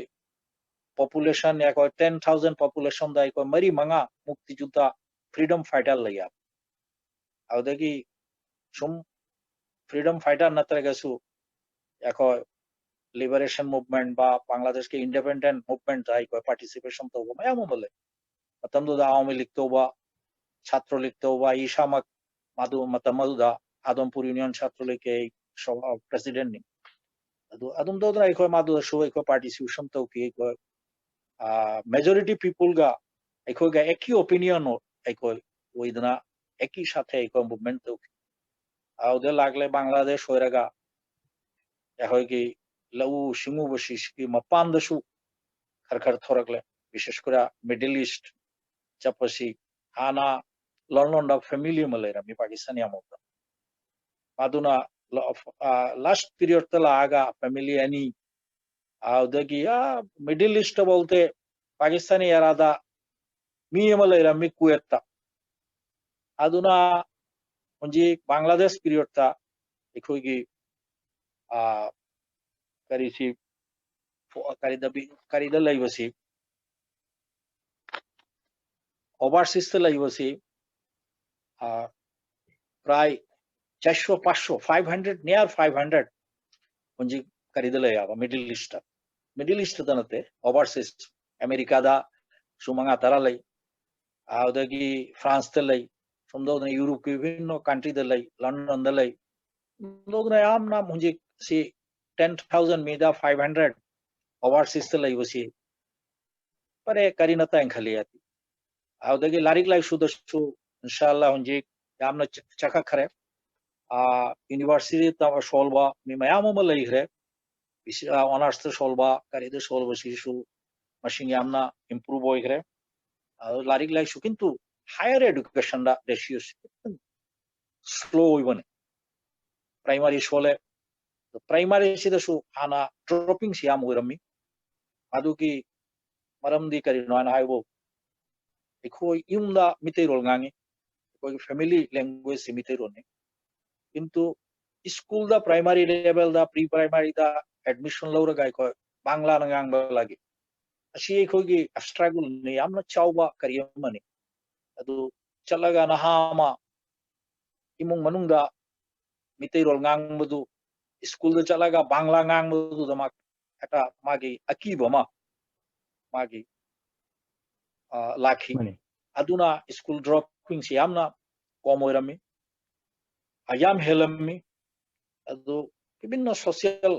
population, ꯑꯩꯈꯣꯏ ten thousand population ꯗ ꯑꯩꯈꯣꯏ ꯃꯔꯤ ꯃꯉꯥ ꯃꯨꯛꯇꯤ ꯌꯨꯗ freedom fighter ꯂꯩ ꯍꯥꯏꯕ꯫ ꯑꯗꯨꯗꯒꯤ ꯁꯨꯝ freedom fighter ꯅꯠꯇ꯭ꯔꯒꯁꯨ ꯑꯩꯈꯣꯏ liberation movement ꯕꯥ ꯕꯪꯒ꯭ꯂꯥꯗꯦꯁꯀꯤ independent movement ꯇ ꯑꯩꯈꯣꯏ participation ꯇꯧꯕ ꯃꯌꯥꯝ ꯑꯃ ꯂꯩ꯫ ꯃꯇꯝꯗꯨꯗ ꯑꯋꯥꯃꯤ ꯂꯤꯛ ꯇꯧꯕ, ꯁꯥꯇ꯭ꯔ ꯂꯤꯛ ꯇꯧꯕ, ꯑꯩ ꯏꯁꯥꯃꯛ ꯃꯗꯨ ꯃꯇꯝ ꯑꯗꯨꯗ ꯑꯗꯣꯝꯄꯨꯔ ꯌꯨꯅꯤꯌꯟ ꯁꯥꯇ꯭ꯔ ꯂꯤꯛꯀꯤ ꯑꯩ ꯁꯣ-, president ꯅꯤ꯫ ꯑꯗꯨ ꯑꯗꯨꯝ ꯇꯧꯗꯅ ꯑꯩꯈꯣꯏ ꯃꯗꯨꯗꯁꯨ ꯑꯩꯈꯣꯏ participation ꯇꯧꯈꯤ꯫ ꯑꯩꯈꯣꯏ majority people ꯒ ꯑꯩꯈꯣꯏꯒ ꯑꯦꯛꯀꯤ opinion ꯑꯩꯈꯣꯏ ꯑꯣꯏꯗꯅ ꯑꯦꯛꯀꯤ ꯁꯥꯊꯦ ꯑꯩꯈꯣꯏ movement ꯇꯧꯈꯤ꯫ ꯑꯗꯨꯗ ꯂꯥꯛꯂꯦ ꯕꯪꯒ꯭ꯂꯥꯗꯦꯁ ꯑꯣꯏꯔꯒ ꯑꯩꯈꯣꯏꯒꯤ ꯂꯧꯎ ꯁꯤꯡꯎꯕꯁꯤꯒꯤ ꯃꯄꯥꯟꯗꯁꯨ ꯈꯔ ꯈꯔ ꯊꯣꯔꯛꯂꯦ꯫ ꯕꯤꯁꯦꯁ ꯀꯔ Middle East ꯆꯠꯄꯁꯤ ꯍꯥꯟꯅ ꯂꯟꯗꯟꯗ family ꯑꯃ ꯂꯩꯔꯝꯃꯤ ꯄꯥꯀꯤꯁꯇꯥꯅꯤ ꯑꯃꯗ꯫ ꯃꯗꯨꯅ last period ꯇ ꯂꯥꯛꯑꯒ family ꯑꯅꯤ, ꯑꯗꯨꯗꯒꯤ ꯑꯥ Middle East ꯐꯥꯎꯗꯤ ꯄꯥꯀꯤꯁꯇꯥꯅꯤ ꯏꯔꯥꯗ ꯃꯤ ꯑꯃ ꯂꯩꯔꯝꯃꯤ ꯀꯨꯋꯦꯠꯇ꯫ ꯑꯗꯨꯅ ꯍꯧꯖꯤꯛ ꯕꯪꯒ꯭ꯂꯥꯗꯦꯁ period ꯇ ꯑꯩꯈꯣꯏꯒꯤ ꯀꯔꯤꯁꯤ, ꯀꯔꯤꯗ ꯀꯔꯤꯗ ꯂꯩꯕꯁꯤ, overseas ꯇ ꯂꯩꯕꯁꯤ ꯄ꯭ꯔꯥꯏ ꯆꯥꯔꯁꯣ ꯄꯥꯁꯁꯣ, five hundred, near five hundred ꯍꯧꯖꯤꯛ ꯀꯔꯤꯗ ꯂꯩ ꯍꯥꯏꯕ, Middle East ꯇ꯫ Middle East ꯇ ꯅꯠꯇꯦ, overseas꯫ ꯑꯃꯦꯔꯤꯀꯥꯗꯁꯨ ꯃꯉꯥ ꯇꯔꯥ ꯂꯩ, ꯑꯗꯨꯗꯒꯤ ꯐ꯭ꯔꯥꯟꯁꯇ ꯂꯩ, ꯁꯣꯝꯗꯧꯗꯅ ꯌꯨꯔꯣꯞꯀꯤ ꯕꯤꯚꯤꯟꯅ country ꯗ ꯂꯩ, ꯂꯟꯗꯟꯗ ꯂꯩ꯫ ꯁꯣꯝꯗꯧꯗꯅ ꯌꯥꯝꯅ ꯍꯧꯖꯤꯛ ꯁꯤ ten thousand ꯃꯤꯗ five hundred overseas ꯇ ꯂꯩꯕꯁꯤ ꯐꯔꯦ, ꯀꯔꯤꯅ ꯇꯥꯏꯅ ꯈꯜꯂꯤ ꯍꯥꯏꯗꯤ꯫ ꯑꯗꯨꯗꯒꯤ ꯂꯥꯏꯔꯤꯛ ꯂꯥꯏꯁꯨꯗꯁꯨ ꯏꯟꯁꯥ ꯑꯜꯂꯥ ꯍꯧꯖꯤꯛ ꯌꯥꯝꯅ ꯆ-, ꯆꯈꯠꯈ꯭ꯔꯦ꯫ University ꯇ ꯁꯣꯜꯕ ꯃꯤ ꯃꯌꯥꯝ ꯑꯃ ꯂꯩꯈ꯭ꯔꯦ꯫ ꯕꯤ ꯁꯤ, ꯑ, honours ꯇ ꯁꯣꯜꯕ, ꯀꯔꯤꯗ ꯁꯣꯜꯕꯁꯤꯁꯨ ꯃꯁꯤꯡ ꯌꯥꯝꯅ improve ꯑꯣꯏꯈ꯭ꯔꯦ꯫ ꯑꯗꯨ ꯂꯥꯏꯔꯤꯛ ꯂꯥꯏꯁꯨ, ꯀꯤꯟꯇꯨ higher education ꯗ ratio ꯁꯤ ꯈꯤꯇꯪ slow ꯑꯣꯏꯕꯅꯤ꯫ Primary ꯁꯣꯜꯂꯦ꯫ Primary ꯁꯤꯗꯁꯨ ꯍꯥꯟꯅ dropping ꯁꯤ ꯌꯥꯝ ꯑꯣꯏꯔꯝꯃꯤ꯫ ꯑꯗꯨꯒꯤ ꯃꯔꯝꯗꯤ ꯀꯔꯤꯅꯣ ꯍꯥꯏꯅ ꯍꯥꯏꯕꯨ, ꯑꯩꯈꯣꯏ ꯌꯨꯝꯗ ꯃꯤꯇꯩꯔꯣꯜ ꯉꯥꯡꯉꯤ, ꯑꯩꯈꯣꯏꯒꯤ family language ꯁꯤ ꯃꯤꯇꯩꯔꯣꯟꯅꯤ꯫ ꯀꯤꯟꯇꯨ ꯁ꯭ꯀꯨꯜꯗ, primary level ꯗ, pre primary ꯗ admission ꯂꯧꯔꯒ ꯑꯩꯈꯣꯏ ꯕꯪꯂꯥꯅ ꯉꯥꯡꯕ ꯂꯥꯛꯏ꯫ ꯑꯁꯤ ꯑꯩꯈꯣꯏꯒꯤ struggle ꯅꯤ, ꯌꯥꯝꯅ ꯆꯥꯎꯕ ꯀꯔꯤ ꯑꯃꯅꯤ꯫ ꯑꯗꯨ ꯆꯠꯂꯒ ꯅꯍꯥ ꯑꯃ ꯏꯃꯨꯡ ꯃꯅꯨꯡꯗ ꯃꯤꯇꯩꯔꯣꯜ ꯉꯥꯡꯕꯗꯨ, ꯁ꯭ꯀꯨꯜꯗ ꯆꯠꯂꯒ ꯕꯪꯂꯥ ꯉꯥꯡꯕꯗꯨꯗ ꯃꯥ ꯍꯦꯛꯇ ꯃꯥꯒꯤ ꯑꯀꯤꯕ ꯑꯃ ꯃꯥꯒꯤ, ꯑ, ꯂꯥꯛꯈꯤ꯫ ꯃꯥꯅꯤ꯫ ꯑꯗꯨꯅ ꯁ꯭ꯀꯨꯜ dropping ꯁꯤ ꯌꯥꯝꯅ ꯀꯣꯝ ꯑꯣꯏꯔꯝꯃꯤ, ꯑ, ꯌꯥꯝ ꯍꯦꯜꯂꯝꯃꯤ꯫ ꯑꯗꯨ ꯕꯤꯚꯤꯟꯅ social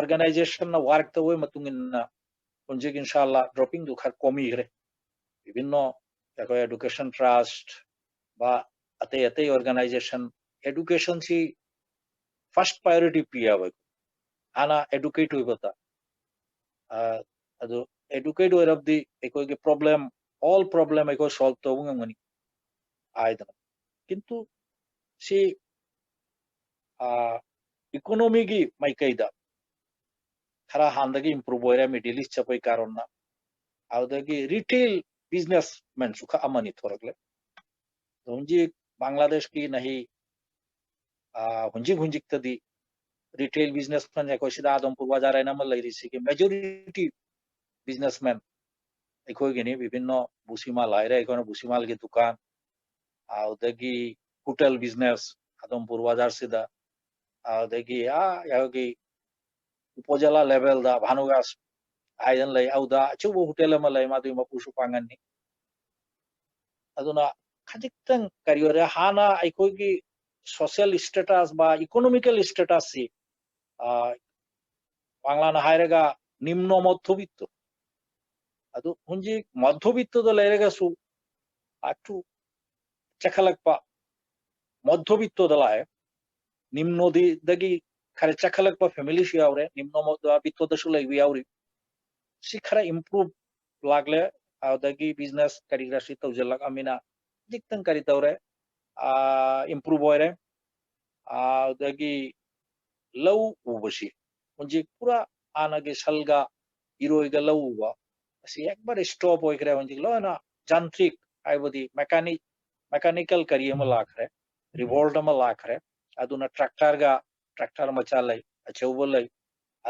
organization ꯅ work ꯇꯧꯕꯒꯤ ꯃꯇꯨꯡ ꯏꯟꯅ ꯍꯧꯖꯤꯛ ꯏꯟꯁꯥꯜꯂꯥ dropping ꯗꯨ ꯈꯔ ꯀꯣꯝꯃꯤꯈ꯭ꯔꯦ꯫ ꯕꯤꯚꯤꯟꯅ ꯑꯩꯈꯣꯏ education trust ꯕꯥ ꯑꯇꯩ ꯑꯇꯩ organization, education ꯁꯤ first priority ꯄꯤꯌꯦꯕ꯫ ꯍꯥꯟꯅ educate ꯑꯣꯏꯕꯗ, ꯑ, ꯑꯗꯨ educate ꯑꯣꯏꯔꯕꯗꯤ ꯑꯩꯈꯣꯏꯒꯤ problem, all problem ꯑꯩꯈꯣꯏ solve ꯇꯧꯕ ꯉꯝꯒꯅꯤ ꯍꯥꯏꯗꯅ꯫ ꯀꯤꯟꯇꯨ ꯁꯤ, ꯑ, economy ꯒꯤ ꯃꯥꯏꯀꯩꯗ ꯈꯔ ꯍꯥꯟꯅꯗꯒꯤ improve ꯑꯣꯏꯔꯦ, Middle East ꯆꯠꯄꯩ ꯀꯥꯔꯣꯟꯅ꯫ ꯑꯗꯨꯗꯒꯤ retail businessman ꯁꯨ ꯈꯔ ꯑꯃꯅꯤ ꯊꯣꯔꯛꯂꯦ꯫ ꯑꯗꯣ ꯍꯧꯖꯤꯛ ꯕꯪꯒ꯭ꯂꯥꯗꯦꯁꯀꯤ ꯅꯍꯤ, ꯑ, ꯍꯧꯖꯤꯛ ꯍꯧꯖꯤꯛꯇꯗꯤ retail businessman ꯑꯩꯈꯣꯏ ꯁꯤꯗ ꯑꯗꯣꯝꯄꯨꯔ ꯕꯖꯥꯔ ꯍꯥꯏꯅ ꯑꯃ ꯂꯩꯔꯤꯁꯤꯒꯤ majority businessman ꯑꯩꯈꯣꯏꯒꯤꯅꯤ꯫ ꯕꯤꯚꯤꯟꯅ ꯕꯨꯁꯤꯃꯥꯜ ꯍꯥꯏꯔꯦ, ꯑꯩꯈꯣꯏꯅ ꯕꯨꯁꯤꯃꯥꯜꯒꯤ ꯗꯨꯀꯥꯟ, ꯑꯗꯨꯗꯒꯤ hotel business ꯑꯗꯣꯝꯄꯨꯔ ꯕꯖꯥꯔꯁꯤꯗ, ꯑꯗꯨꯗꯒꯤ ꯑꯥ ꯑꯩꯈꯣꯏꯒꯤ ꯎꯄꯣꯖꯂꯥ level ꯗ ꯚꯥꯅꯨꯒꯥꯁ ꯍꯥꯏꯗꯅ ꯂꯩ, ꯑꯗꯨꯗ ꯑꯆꯧꯕ hotel ꯑꯃ ꯂꯩ, ꯃꯗꯨꯒꯤ ꯃꯄꯨꯁꯨ ꯄꯥꯡꯒꯟꯅꯤ꯫ ꯑꯗꯨꯅ ꯈꯖꯤꯛꯇꯪ ꯀꯔꯤ ꯑꯣꯏꯔꯦ, ꯍꯥꯟꯅ ꯑꯩꯈꯣꯏꯒꯤ social status ꯕꯥ economical status ꯁꯤ, ꯑ, ꯕꯪꯒ꯭ꯂꯥꯅ ꯍꯥꯏꯔꯒ ꯅꯤꯝꯅ ꯃধ্যꯕꯤꯠꯇ꯫ ꯑꯗꯨ ꯍꯧꯖꯤꯛ ꯃধ্যꯕꯤꯠꯇꯗ ꯂꯩꯔꯒꯁꯨ ꯑꯊꯨ ꯆꯈꯠꯂꯛꯄ ꯃধ্যꯕꯤꯠꯇꯗ ꯂꯥꯛꯑꯦ꯫ ꯅꯤꯝꯅꯣꯗꯤꯗꯒꯤ ꯈꯔ ꯆꯈꯠꯂꯛꯄ family ꯁꯨ ꯌꯥꯎꯔꯦ, ꯅꯤꯝꯅ ꯃ-, ꯕꯤꯠꯇꯣꯗꯁꯨ ꯂꯩꯕ ꯌꯥꯎꯔꯤ꯫ ꯁꯤ ꯈꯔ improve ꯂꯥꯛꯂꯦ, ꯑꯗꯨꯗꯒꯤ business ꯀꯔꯤ ꯀꯔꯥꯁꯤ ꯇꯧꯁꯤꯜꯂꯛꯑꯃꯤꯅ ꯈꯖꯤꯛꯇꯪ ꯀꯔꯤ ꯇꯧꯔꯦ, ꯑꯥ, improve ꯑꯣꯏꯔꯦ꯫ ꯑꯥ, ꯑꯗꯨꯗꯒꯤ ꯂꯧ ꯎꯕꯁꯤ ꯍꯧꯖꯤꯛ ꯄꯨꯔꯥ ꯍꯥꯟꯅꯒꯤ ꯁꯜꯒ ꯏꯔꯣꯏꯒ ꯂꯧ ꯎꯕ ꯑꯁꯤ ꯑꯦꯛꯕꯥꯔꯦ stop ꯑꯣꯏꯈ꯭ꯔꯦ꯫ ꯍꯧꯖꯤꯛ ꯂꯣꯏꯅ ꯖꯥꯟꯇ꯭ꯔꯤꯛ ꯍꯥꯏꯕꯗꯤ mechanic mechanical ꯀꯔꯤ ꯑꯃ ꯎꯝ꯫ ꯂꯥꯛꯈ꯭ꯔꯦ, ꯎꯝ꯫ Revolt ꯑꯃ ꯂꯥꯛꯈ꯭ꯔꯦ꯫ ꯑꯗꯨꯅ tractor ꯒ, tractor ꯃꯆꯥ ꯂꯩ, ꯑꯆꯧꯕ ꯂꯩ,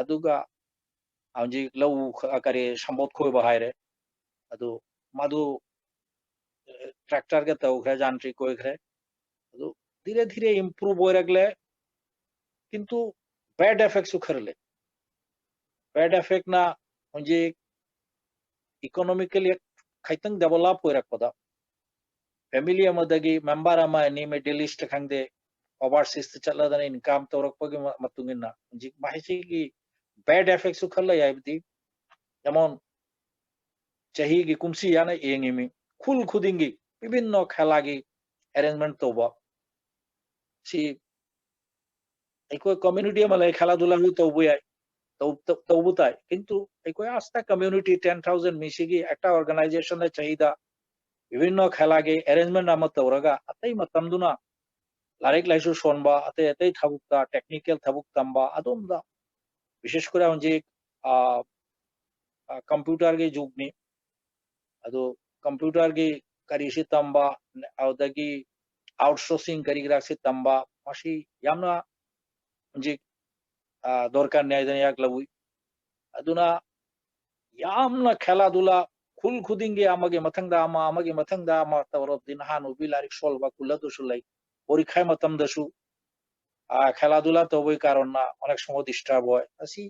ꯑꯗꯨꯒ ꯍꯧꯖꯤꯛ ꯂꯧ ꯈ-, ꯀꯔꯤ ꯁꯝꯕꯣꯠ ꯈꯣꯏꯕ ꯍꯥꯏꯔꯦ, ꯑꯗꯨ ꯃꯗꯨ, ꯑ, tractor ꯒ ꯇꯧꯈ꯭ꯔꯦ, ꯖꯥꯟꯇ꯭ꯔꯤꯛ ꯑꯣꯏꯈ꯭ꯔꯦ꯫ ꯑꯗꯨ ꯙꯤꯔꯦ ꯙꯤꯔꯦ improve ꯑꯣꯏꯔꯛꯂꯦ, ꯀꯤꯟꯇꯨ bad effect ꯁꯨ ꯈꯔ ꯂꯩ꯫ Bad effect ꯅ ꯍꯧꯖꯤꯛ economically ꯈꯤꯇꯪ develop ꯑꯣꯏꯔꯛꯄꯗ, family ꯑꯃꯗꯒꯤ member ꯑꯃ ꯑꯅꯤ Middle East ꯈꯪꯗꯦ, overseas ꯇ ꯆꯠꯂꯗꯅ income ꯇꯧꯔꯛꯄꯒꯤ ꯃ-, ꯃꯇꯨꯡ ꯏꯟꯅ ꯍꯧꯖꯤꯛ ꯃꯁꯤꯒꯤ bad effect ꯁꯨ ꯈꯔ ꯂꯩ ꯍꯥꯏꯕꯗꯤ, ꯌꯦꯡꯉꯣ, ꯆꯍꯤꯒꯤ ꯀꯨꯝꯁꯤ ꯍꯥꯏꯅ ꯌꯦꯡꯉꯤꯃꯤ, ꯈꯨꯜ ꯈꯨꯗꯤꯡꯒꯤ ꯕꯤꯚꯤꯟꯅ ꯈꯦꯂꯥꯒꯤ arrangement ꯇꯧꯕ꯫ ꯁꯤ ꯑꯩꯈꯣꯏ community ꯑꯃ ꯂꯩ, ꯈꯦꯂꯥ ꯙꯨꯂꯥꯁꯨ ꯇꯧꯕ ꯌꯥꯏ, ꯇꯧ-, ꯇꯧ-, ꯇꯧꯕ ꯇꯥꯏ꯫ ꯀꯤꯟꯇꯨ ꯑꯩꯈꯣꯏ ꯑꯁꯇ community ten thousand ꯃꯤꯁꯤꯒꯤ ꯑꯦꯛꯇ organization ꯗ ꯆꯍꯤꯗ ꯕꯤꯚꯤꯟꯅ ꯈꯦꯂꯥꯒꯤ arrangement ꯑꯃ ꯇꯧꯔꯒ ꯑꯇꯩ ꯃꯇꯝꯗꯨꯅ ꯂꯥꯏꯔꯤꯛ ꯂꯥꯏꯁꯨ ꯁꯣꯟꯕ, ꯑꯇꯩ ꯑꯇꯩ ꯊꯕꯛꯇ, technical ꯊꯕꯛ ꯇꯝꯕ, ꯑꯗꯣꯝꯗ ꯕꯤꯁꯦꯁ ꯀꯔ ꯍꯧꯖꯤꯛ, ꯑ, ꯑ, computer ꯒꯤ ꯖꯨꯒꯅꯤ꯫ ꯑꯗꯨ computer ꯒꯤ ꯀꯔꯤꯁꯤ ꯇꯝꯕ, ꯑꯗꯨꯗꯒꯤ outsourcing ꯀꯔꯤ ꯀꯔꯥꯁꯤ ꯇꯝꯕ, ꯃꯁꯤ ꯌꯥꯝꯅ ꯍꯧꯖꯤꯛ, ꯑ, ꯗꯔꯀꯥꯔꯅꯤ ꯍꯥꯏꯗꯅ ꯑꯩꯍꯥꯛ ꯂꯧꯏ꯫ ꯑꯗꯨꯅ ꯌꯥꯝꯅ ꯈꯦꯂꯥ ꯙꯨꯂꯥ ꯈꯨꯜ ꯈꯨꯗꯤꯡꯒꯤ ꯑꯃꯒꯤ ꯃꯊꯪꯗ ꯑꯃ, ꯑꯃꯒꯤ ꯃꯊꯪꯗ ꯑꯃ ꯇꯧꯔꯕꯗꯤ ꯅꯍꯥ ꯅꯨꯄꯤ ꯂꯥꯏꯔꯤꯛ ꯁꯣꯜꯂꯕ ꯈꯨꯜ ꯑꯗꯨꯁꯨ ꯂꯩ꯫ ꯄꯣꯔꯤꯈꯥ ꯃꯇꯝꯗꯁꯨ, ꯑ, ꯈꯦꯂꯥ ꯙꯨꯂꯥ ꯇꯧꯕꯒꯤ ꯀꯥꯔꯟꯅ ꯑꯣꯅꯦꯛ ꯁꯃ disturb ꯑꯣꯏ꯫ ꯑꯁꯤ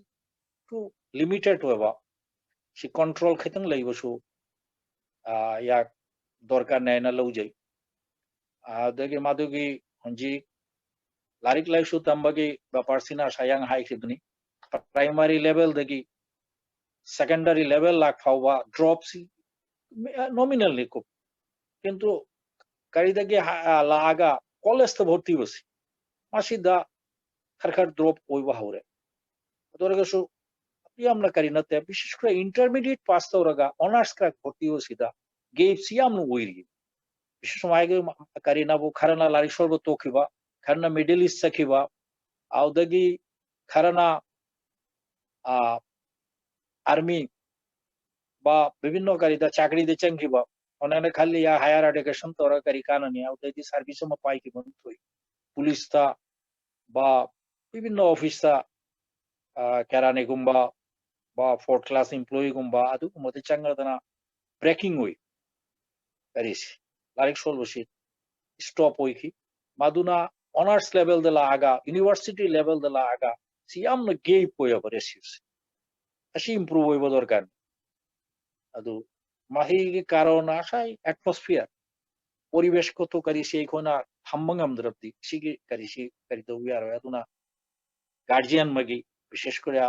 ꯇꯨ limited ꯑꯣꯏꯕ, ꯁꯤ control ꯈꯤꯇꯪ ꯂꯩꯕꯁꯨ, ꯑ, ꯌꯥ-, ꯗꯔꯀꯥꯔꯅꯦ ꯍꯥꯏꯅ ꯂꯧꯖꯩ꯫ ꯑꯗꯒꯤ ꯃꯗꯨꯒꯤ ꯍꯧꯖꯤꯛ ꯂꯥꯏꯔꯤꯛ ꯂꯥꯏꯁꯨ ꯇꯝꯕꯒꯤ ꯕꯦꯄꯥꯔꯁꯤꯅ ꯉꯁꯥꯏ ꯍꯥꯏꯈꯤꯕꯅꯤ, primary level ꯗꯒꯤ secondary level ꯂꯥꯛ ꯐꯥꯎꯕ drop ꯁꯤ, ꯑ, nominal ꯅꯤ ꯀꯣ꯫ ꯀꯤꯟꯇꯨ ꯀꯔꯤꯗꯒꯤ ꯍ-, ꯑ, ꯂꯥꯛꯑꯒ college ꯇ ꯚꯣꯔꯇꯤ ꯑꯣꯏꯁꯤ꯫ ꯃꯁꯤꯗ ꯈꯔ ꯈꯔ drop ꯑꯣꯏꯕ ꯍꯧꯔꯦ꯫ ꯑꯗꯨ ꯑꯣꯏꯔꯒꯁꯨ ꯌꯥꯝꯅ ꯀꯔꯤ ꯅꯠꯇꯦ, ꯕꯤꯁꯦꯁ ꯀꯔ intermediate pass ꯇꯧꯔꯒ honours ꯀ ꯚꯣꯔꯇꯤ ꯑꯣꯏꯁꯤꯗ gap ꯁꯤ ꯌꯥꯝꯅ ꯑꯣꯏꯔꯤ꯫ ꯕꯤꯁꯦꯁ ꯁꯨꯃꯥꯏꯒꯤ ꯀꯔꯤꯅꯕꯨ ꯈꯔꯅ ꯂꯥꯏꯔꯤꯛ ꯁꯣꯟꯕ ꯇꯣꯛꯈꯤꯕ, ꯈꯔꯅ Middle East ꯆꯠꯈꯤꯕ, ꯑꯗꯨꯗꯒꯤ ꯈꯔꯅ, ꯑ, army ꯕꯥ ꯕꯤꯚꯤꯟꯅ ꯀꯔꯤꯗ ꯆꯥꯀꯔꯤꯗ ꯆꯪꯈꯤꯕ, ꯑꯣꯅꯅ ꯈꯜꯂꯤ ꯌꯥ higher education ꯇꯧꯔ ꯀꯔꯤ ꯀꯥꯟꯅꯅꯤ? ꯑꯗꯨꯗꯩꯗꯤ service ꯑꯃ ꯄꯥꯏꯈꯤꯕ ꯑꯃ ꯊꯣꯛꯏ꯫ Police ꯇ ꯕꯥ, ꯕꯤꯚꯤꯟꯅ office ꯇ, ꯑ, ꯀꯦꯔꯥꯅꯤꯒꯨꯝꯕ, ꯕꯥ, fourth class employee ꯒꯨꯝꯕ ꯑꯗꯨꯒꯨꯝꯕꯗ ꯆꯪꯉꯗꯅ breaking ꯑꯣꯏ꯫ ꯀꯔꯤꯁꯤ? ꯂꯥꯏꯔꯤꯛ ꯁꯣꯜꯕꯁꯤ stop ꯑꯣꯏꯈꯤ꯫ ꯃꯗꯨꯅ honors level ꯗ ꯂꯥꯛꯑꯒ, university level ꯗ ꯂꯥꯛꯑꯒ, ꯁꯤ ꯌꯥꯝꯅ gap ꯑꯣꯏꯌꯦꯕ ratio ꯁꯤ꯫ ꯑꯁꯤ improve ꯑꯣꯏꯕ ꯗꯔꯀꯥꯔꯅꯤ꯫ ꯑꯗꯨ ꯃꯍꯩꯒꯤ ꯀꯥꯔꯣꯟ ꯉꯁꯥꯏ atmosphere, ꯄꯣꯔꯤꯕꯦꯁ ꯀꯣꯊꯣ ꯀꯔꯤꯁꯤ ꯑꯩꯈꯣꯏꯅ ꯊꯝꯕ ꯉꯝꯗ꯭ꯔꯕꯗꯤ ꯁꯤꯒꯤ ꯀꯔꯤꯁꯤ ꯀꯔꯤ ꯇꯧꯕ ꯌꯥꯔꯣꯏ꯫ ꯑꯗꯨꯅ guardian ꯑꯃꯒꯤ, ꯕꯤꯁꯦꯁ ꯀꯔꯤꯌꯥ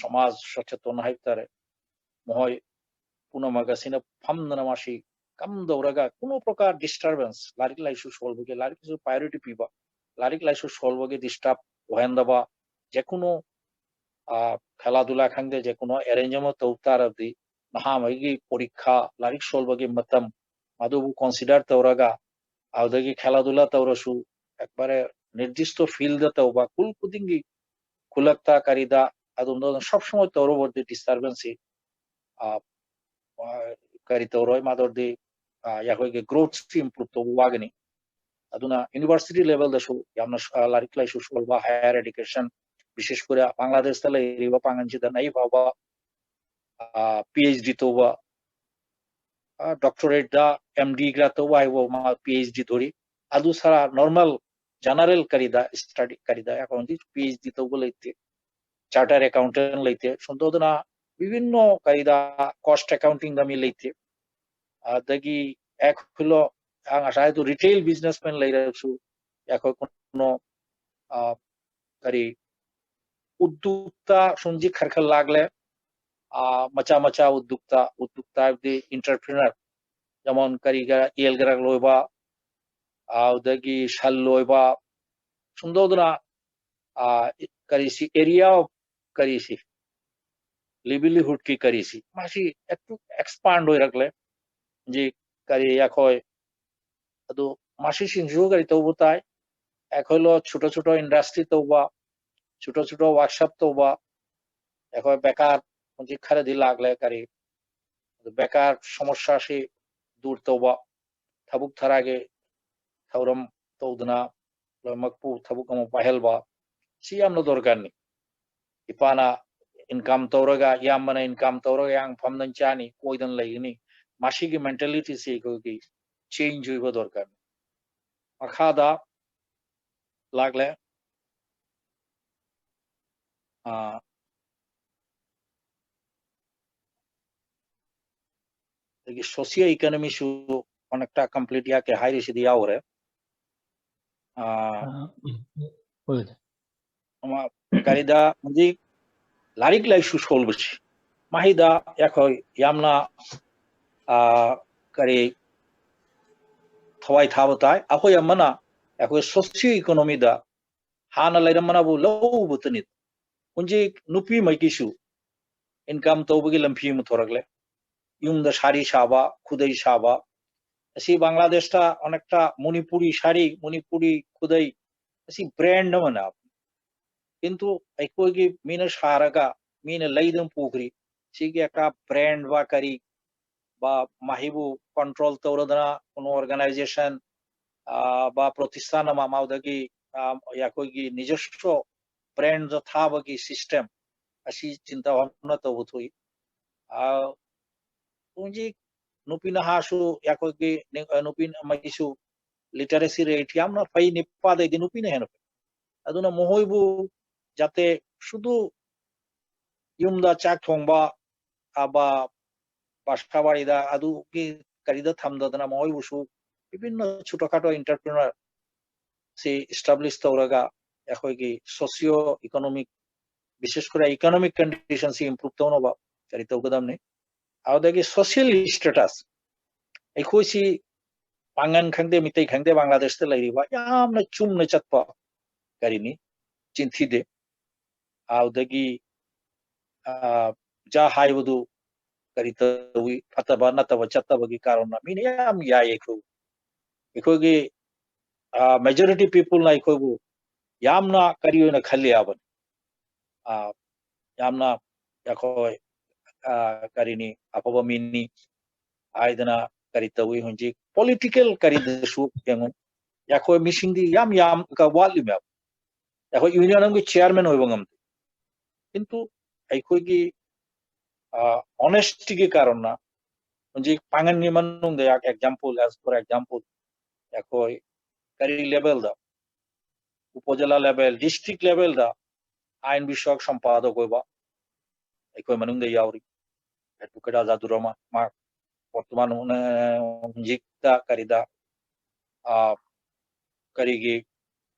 ꯁꯃꯥꯖ ꯁꯆꯦꯇꯟ ꯍꯥꯏꯕ ꯇꯥꯔꯦ, ꯃꯈꯣꯏ ꯄꯨꯝꯅꯃꯛ ꯑꯁꯤꯅ ꯐꯝꯗꯅ ꯃꯁꯤ ꯀꯝꯗꯧꯔꯒ ꯀꯨꯅꯣ ꯄ꯭ꯔꯀꯥꯔ disturbance, ꯂꯥꯏꯔꯤꯛ ꯂꯥꯏꯁꯨ ꯁꯣꯜꯕꯒꯤ, ꯂꯥꯏꯔꯤꯛꯁꯨ priority ꯄꯤꯕ, ꯂꯥꯏꯔꯤꯛ ꯂꯥꯏꯁꯨ ꯁꯣꯜꯕꯒꯤ disturb ꯑꯣꯏꯍꯟꯗꯕ, ꯖꯦꯀꯨꯅꯣ, ꯑ, ꯈꯦꯂꯥ ꯗꯨꯂꯥ ꯈꯪꯗꯦ, ꯖꯦꯀꯨꯅꯣ arrange ꯑꯃ ꯇꯧ ꯇꯥꯔꯕꯗꯤ ꯅꯍꯥꯉꯩꯒꯤ ꯄꯣꯔꯤꯈꯥ, ꯂꯥꯏꯔꯤꯛ ꯁꯣꯜꯕꯒꯤ ꯃꯇꯝ, ꯃꯗꯨꯕꯨ consider ꯇꯧꯔꯒ, ꯑꯗꯨꯗꯒꯤ ꯈꯦꯂꯥ ꯗꯨꯂꯥ ꯇꯧꯔꯁꯨ ꯑꯦꯛꯕꯥꯔꯦ ꯅꯤꯔꯗꯤꯁꯇꯣ field ꯇꯧꯕ, ꯈꯨꯜ ꯈꯨꯗꯤꯡꯒꯤ ꯈꯨꯜꯂꯛꯇ ꯀꯔꯤꯗ ꯑꯗꯨꯝ ꯁꯕ ꯁꯃꯣꯏ ꯇꯧꯔꯕꯗꯤ disturbance ꯁꯤ, ꯑ, ꯑ, ꯀꯔꯤ ꯇꯧꯔꯣꯏ ꯃꯥꯗꯧꯗꯤ, ꯑ, ꯑꯩꯈꯣꯏꯒꯤ growth ꯁꯤ improve ꯇꯧꯕ ꯋꯥꯒꯅꯤ꯫ ꯑꯗꯨꯅ university level ꯗꯁꯨ ꯌꯥꯝꯅ ꯁ-, ꯑ, ꯂꯥꯏꯔꯤꯛ ꯂꯥꯏꯁꯨ ꯁꯣꯜꯕ, higher education, ꯕꯤꯁꯦꯁ ꯀꯔꯤꯌꯥ ꯕꯪꯒ꯭ꯂꯥꯗꯦꯁꯇ ꯂꯩꯔꯤꯕ ꯄꯥꯡꯒꯜꯁꯤꯗ ꯅꯩ ꯐꯥꯎꯕ, ꯑ, PhD ꯇꯧꯕ, ꯑ, doctorate ꯗ MD ꯒ꯭ꯔꯥ ꯇꯧꯕ ꯍꯥꯏꯕ ꯃꯥ PhD ꯇꯧꯔꯤ꯫ ꯑꯗꯨ ꯁꯥꯔꯥ normal general ꯀꯔꯤꯗ study ꯀꯔꯤꯗ ꯑꯩꯈꯣꯏꯗꯤ PhD ꯇꯧꯕ ꯂꯩꯇꯦ꯫ Chartered accountant ꯂꯩꯇꯦ꯫ ꯁꯨꯝꯗꯧꯗꯅ ꯕꯤꯚꯤꯟꯅ ꯀꯔꯤꯗ cost accounting ꯗ ꯃꯤ ꯂꯩꯇꯦ꯫ ꯑꯗꯒꯤ ꯑꯩꯈꯣꯏꯂꯣ, ꯑ, ꯉꯁꯥꯏꯗꯨ retail businessman ꯂꯩꯔꯁꯨ ꯑꯩꯈꯣꯏ ꯀꯩꯅꯣ, ꯑ, ꯀꯔꯤ, ꯎꯗꯨꯛꯇ ꯁꯨꯝꯖꯤ ꯈꯔ ꯈꯔ ꯂꯥꯛꯂꯦ꯫ ꯑ, ꯃꯆꯥ ꯃꯆꯥ ꯎꯗꯨꯛꯇ, ꯎꯗꯨꯛꯇ ꯍꯥꯏꯕꯗꯤ entrepreneur, ꯖꯃꯣꯟ ꯀꯔꯤ ꯀꯔꯥ, ꯌꯦꯜ ꯒꯔꯥꯛ ꯂꯣꯏꯕ, ꯑꯗꯨꯗꯒꯤ ꯁꯟ ꯂꯣꯏꯕ, ꯁꯨꯝꯗꯧꯗꯅ, ꯑ, ꯀꯔꯤꯁꯤ, area of ꯀꯔꯤꯁꯤ, livelihood ꯀꯤ ꯀꯔꯤꯁꯤ, ꯃꯁꯤ expand ꯑꯣꯏꯔꯛꯂꯦ꯫ ꯖꯤ ꯀꯔꯤ ꯑꯩꯈꯣꯏ ꯑꯗꯨ ꯃꯁꯤꯁꯤꯡꯁꯨ ꯀꯔꯤ ꯇꯧꯕ ꯇꯥꯏ? ꯑꯩꯈꯣꯏ ꯂꯣ ꯁꯨꯇ ꯁꯨꯇ industry ꯇꯧꯕ, ꯁꯨꯇ ꯁꯨꯇ workshop ꯇꯧꯕ, ꯑꯩꯈꯣꯏ ꯕꯦꯀꯥꯔ ꯍꯧꯖꯤꯛ ꯈꯔꯗꯤ ꯂꯥꯛꯂꯦ꯫ ꯀꯔꯤ ꯑꯗꯨ ꯕꯦꯀꯥꯔ ꯁꯃꯁ꯭ꯌꯥꯁꯤ ꯗꯨꯔ ꯇꯧꯕ, ꯊꯕꯛ ꯊꯔꯥꯒꯤ ꯊꯧꯔꯝ ꯇꯧꯗꯅ ꯂꯣꯏꯅꯃꯛꯄꯨ ꯊꯕꯛ ꯑꯃ ꯄꯥꯏꯍꯟꯕ, ꯁꯤ ꯌꯥꯝꯅ ꯗꯔꯀꯥꯔꯅꯤ꯫ ꯏꯄꯥꯅ income ꯇꯧꯔꯒ, ꯏꯌꯥꯝꯕꯅ income ꯇꯧꯔꯒ ꯌꯥꯝ ꯐꯝꯗꯅ ꯆꯥꯅꯤ, ꯀꯣꯏꯗꯅ ꯂꯩꯒꯅꯤ, ꯃꯁꯤꯒꯤ mentality ꯁꯤ ꯑꯩꯈꯣꯏꯒꯤ change ꯑꯣꯏꯕ ꯗꯔꯀꯥꯔꯅꯤ꯫ ꯃꯈꯥꯗ ꯂꯥꯛꯂꯦ꯫ ꯑꯥ, ꯑꯗꯒꯤ socio economy ꯁꯨ ꯃꯅꯥꯛꯇ complete ꯌꯥꯀꯦ ꯍꯥꯏꯔꯤꯁꯤꯗꯤ ꯌꯥꯎꯔꯦ꯫ ꯑꯥ, ꯑꯥ, ꯎꯝ, ꯍꯣꯏ꯫ ꯑꯃ, ꯀꯔꯤꯗ ꯍꯧꯖꯤꯛ ꯂꯥꯏꯔꯤꯛ ꯂꯥꯏꯁꯨ ꯁꯣꯜꯕꯁꯤ, ꯃꯍꯩꯗ ꯑꯩꯈꯣꯏ ꯌꯥꯝꯅ, ꯑꯥ, ꯀꯔꯤ, ꯊꯋꯥꯏ ꯊꯥꯕ ꯇꯥꯏ꯫ ꯑꯩꯈꯣꯏ ꯑꯃꯅ ꯑꯩꯈꯣꯏ socio economy ꯗ ꯍꯥꯟꯅ ꯂꯩꯔꯝꯕꯅꯕꯨ ꯂꯧꯕꯇꯅꯤ꯫ ꯍꯧꯖꯤꯛ ꯅꯨꯄꯤꯃꯩꯒꯤꯁꯨ income ꯇꯧꯕꯒꯤ ꯂꯝꯕꯤ ꯑꯃ ꯊꯣꯔꯛꯂꯦ꯫ ꯌꯨꯝꯗ ꯁꯥꯔꯤ ꯁꯥꯕ, ꯈꯨꯗꯩ ꯁꯥꯕ, ꯑꯁꯤ ꯕꯪꯒ꯭ꯂꯥꯗꯦꯁꯇ ꯑꯅꯦꯛꯇ ꯃꯅꯤꯄꯨꯔꯤ ꯁꯥꯔꯤ, ꯃꯅꯤꯄꯨꯔꯤ ꯈꯨꯗꯩ, ꯑꯁꯤ brand ꯑꯃꯅ꯫ ꯀꯤꯟꯇꯨ ꯑꯩꯈꯣꯏꯒꯤ ꯃꯤꯅ ꯁꯥꯔꯒ, ꯃꯤꯅ ꯂꯩꯗꯨꯅ ꯄꯨꯈ꯭ꯔꯤ꯫ ꯁꯤꯒꯤ ꯑꯀꯥ brand ꯕꯥ ꯀꯔꯤ ꯕꯥ ꯃꯍꯩꯕꯨ control ꯇꯧꯔꯗꯅ ꯀꯩꯅꯣ organization, ꯑꯥ, ꯕꯥ ꯄ꯭ꯔꯣꯇꯤꯁꯇꯥꯟ ꯑꯃ ꯑꯃꯗꯒꯤ, ꯑꯥ, ꯑꯩꯈꯣꯏꯒꯤ ꯅꯤꯖꯁ꯭ꯋ brand ꯊꯥꯕꯒꯤ system ꯑꯁꯤ ꯆꯤꯟꯇꯥ ꯚꯥꯕꯅ ꯇꯧꯕ ꯊꯣꯛꯏ꯫ ꯑꯥ, ꯍꯧꯖꯤꯛ ꯅꯨꯄꯤ ꯅꯍꯥꯁꯨ ꯑꯩꯈꯣꯏꯒꯤ ꯅꯤ-, ꯑ, ꯅꯨꯄꯤ ꯑꯃꯒꯤꯁꯨ literacy rate ꯌꯥꯝꯅ ꯐꯩ, ꯅꯨꯄꯥꯗꯩꯗꯤ ꯅꯨꯄꯤꯅ ꯍꯦꯟꯅ ꯐꯩ꯫ ꯑꯗꯨꯅ ꯃꯈꯣꯏꯕꯨ ꯖꯥꯇꯦ ꯁꯨꯗꯨ ꯌꯨꯝꯗ ꯆꯥꯛ ꯊꯣꯡꯕ, ꯑꯕ, ꯕꯥꯁꯥꯕꯥꯔꯤꯗ ꯑꯗꯨꯒꯤ ꯀꯔꯤꯗ ꯊꯝꯗꯗꯅ ꯃꯈꯣꯏꯕꯨꯁꯨ ꯕꯤꯚꯤꯟꯅ ꯁꯨꯇꯣ ꯈꯥꯇꯣ entrepreneur ꯁꯤ establish ꯇꯧꯔꯒ ꯑꯩꯈꯣꯏꯒꯤ socio economic, ꯕꯤꯁꯦꯁ ꯀꯔꯤ economic condition ꯁꯤ improve ꯇꯧꯅꯕ ꯀꯔꯤ ꯇꯧꯒꯗꯕꯅꯤ꯫ ꯑꯗꯨꯗꯒꯤ social status, ꯑꯩꯈꯣꯏꯁꯤ ꯄꯥꯡꯒꯟ ꯈꯪꯗꯦ, ꯃꯤꯇꯩ ꯈꯪꯗꯦ, ꯕꯪꯒ꯭ꯂꯥꯗꯦꯁꯇ ꯂꯩꯔꯤꯕ ꯌꯥꯝꯅ ꯆꯨꯝꯅ ꯆꯠꯄ ꯀꯔꯤꯅꯤ, ꯆꯤꯟꯊꯤꯗꯦ꯫ ꯑꯗꯨꯗꯒꯤ, ꯑ, ꯖꯥ ꯍꯥꯏꯕꯗꯨ ꯀꯔꯤ ꯇꯧꯏ, ꯐꯠꯇꯕ ꯅꯠꯇꯕ ꯆꯠꯇꯕꯒꯤ ꯀꯥꯔꯟꯅ ꯃꯤꯅ ꯌꯥꯝ ꯌꯥꯏ ꯑꯩꯈꯣꯏ꯫ ꯑꯩꯈꯣꯏꯒꯤ, ꯑ, majority people ꯅ ꯑꯩꯈꯣꯏꯕꯨ ꯌꯥꯝꯅ ꯀꯔꯤ ꯑꯣꯏꯅ ꯈꯜꯂꯤ ꯍꯥꯏꯕꯅꯤ꯫ ꯑ, ꯌꯥꯝꯅ ꯑꯩꯈꯣꯏ, ꯑ, ꯀꯔꯤꯅꯤ, ꯑꯐꯕ ꯃꯤꯅꯤ ꯍꯥꯏꯗꯅ ꯀꯔꯤ ꯇꯧꯏ ꯍꯧꯖꯤꯛ ꯄꯣꯂꯤꯇꯤꯀꯦꯜ ꯀꯔꯤꯗꯁꯨ ꯌꯦꯡꯉꯨ, ꯑꯩꯈꯣꯏ ꯃꯤꯁꯤꯡꯗꯤ ꯌꯥꯝ ꯌꯥꯝ ꯋꯥꯠꯂꯤꯃꯦꯕ꯫ ꯑꯩꯈꯣꯏ ꯌꯨꯅꯤꯌꯟ ꯑꯃꯒꯤ ꯆꯤꯌꯔꯃꯦꯟ ꯑꯣꯏꯕ ꯉꯝꯗꯦ꯫ ꯀꯤꯟꯇꯨ ꯑꯩꯈꯣꯏꯒꯤ ꯑꯣꯅꯦꯁꯇꯤꯒꯤ ꯀꯥꯔꯟꯅ ꯍꯧꯖꯤꯛ ꯄꯥꯡꯒꯟꯒꯤ ꯃꯅꯨꯡꯗ ꯑꯦꯛꯖꯥꯝꯄꯜ, ꯑꯦꯁ ꯐꯣꯔ ꯑꯦꯛꯖꯥꯝꯄꯜ, ꯑꯩꯈꯣꯏ ꯀꯔꯤ ꯂꯦꯚꯦꯜꯗ, ꯎꯄꯖꯤꯂꯥ ꯂꯦꯚꯦꯜ, ꯗꯤꯁꯇ꯭ꯔꯤꯛ ꯂꯦꯚꯦꯜꯗ ꯑꯥꯏꯟ ꯕꯤꯁꯣꯛ ꯁꯝꯄꯥꯗꯛ ꯑꯣꯏꯕ ꯑꯩꯈꯣꯏ ꯃꯅꯨꯡꯗ ꯌꯥꯎꯔꯤ ꯑꯦꯗꯚꯣꯀꯦꯠ ꯑꯖꯥꯗꯨꯔ ꯔꯍꯃꯥꯟ, ꯃꯥ ꯕꯣꯔꯇꯣꯃꯥꯟ ꯍꯧꯖꯤꯛꯇ ꯀꯔꯤꯗ ꯀꯔꯤꯒꯤ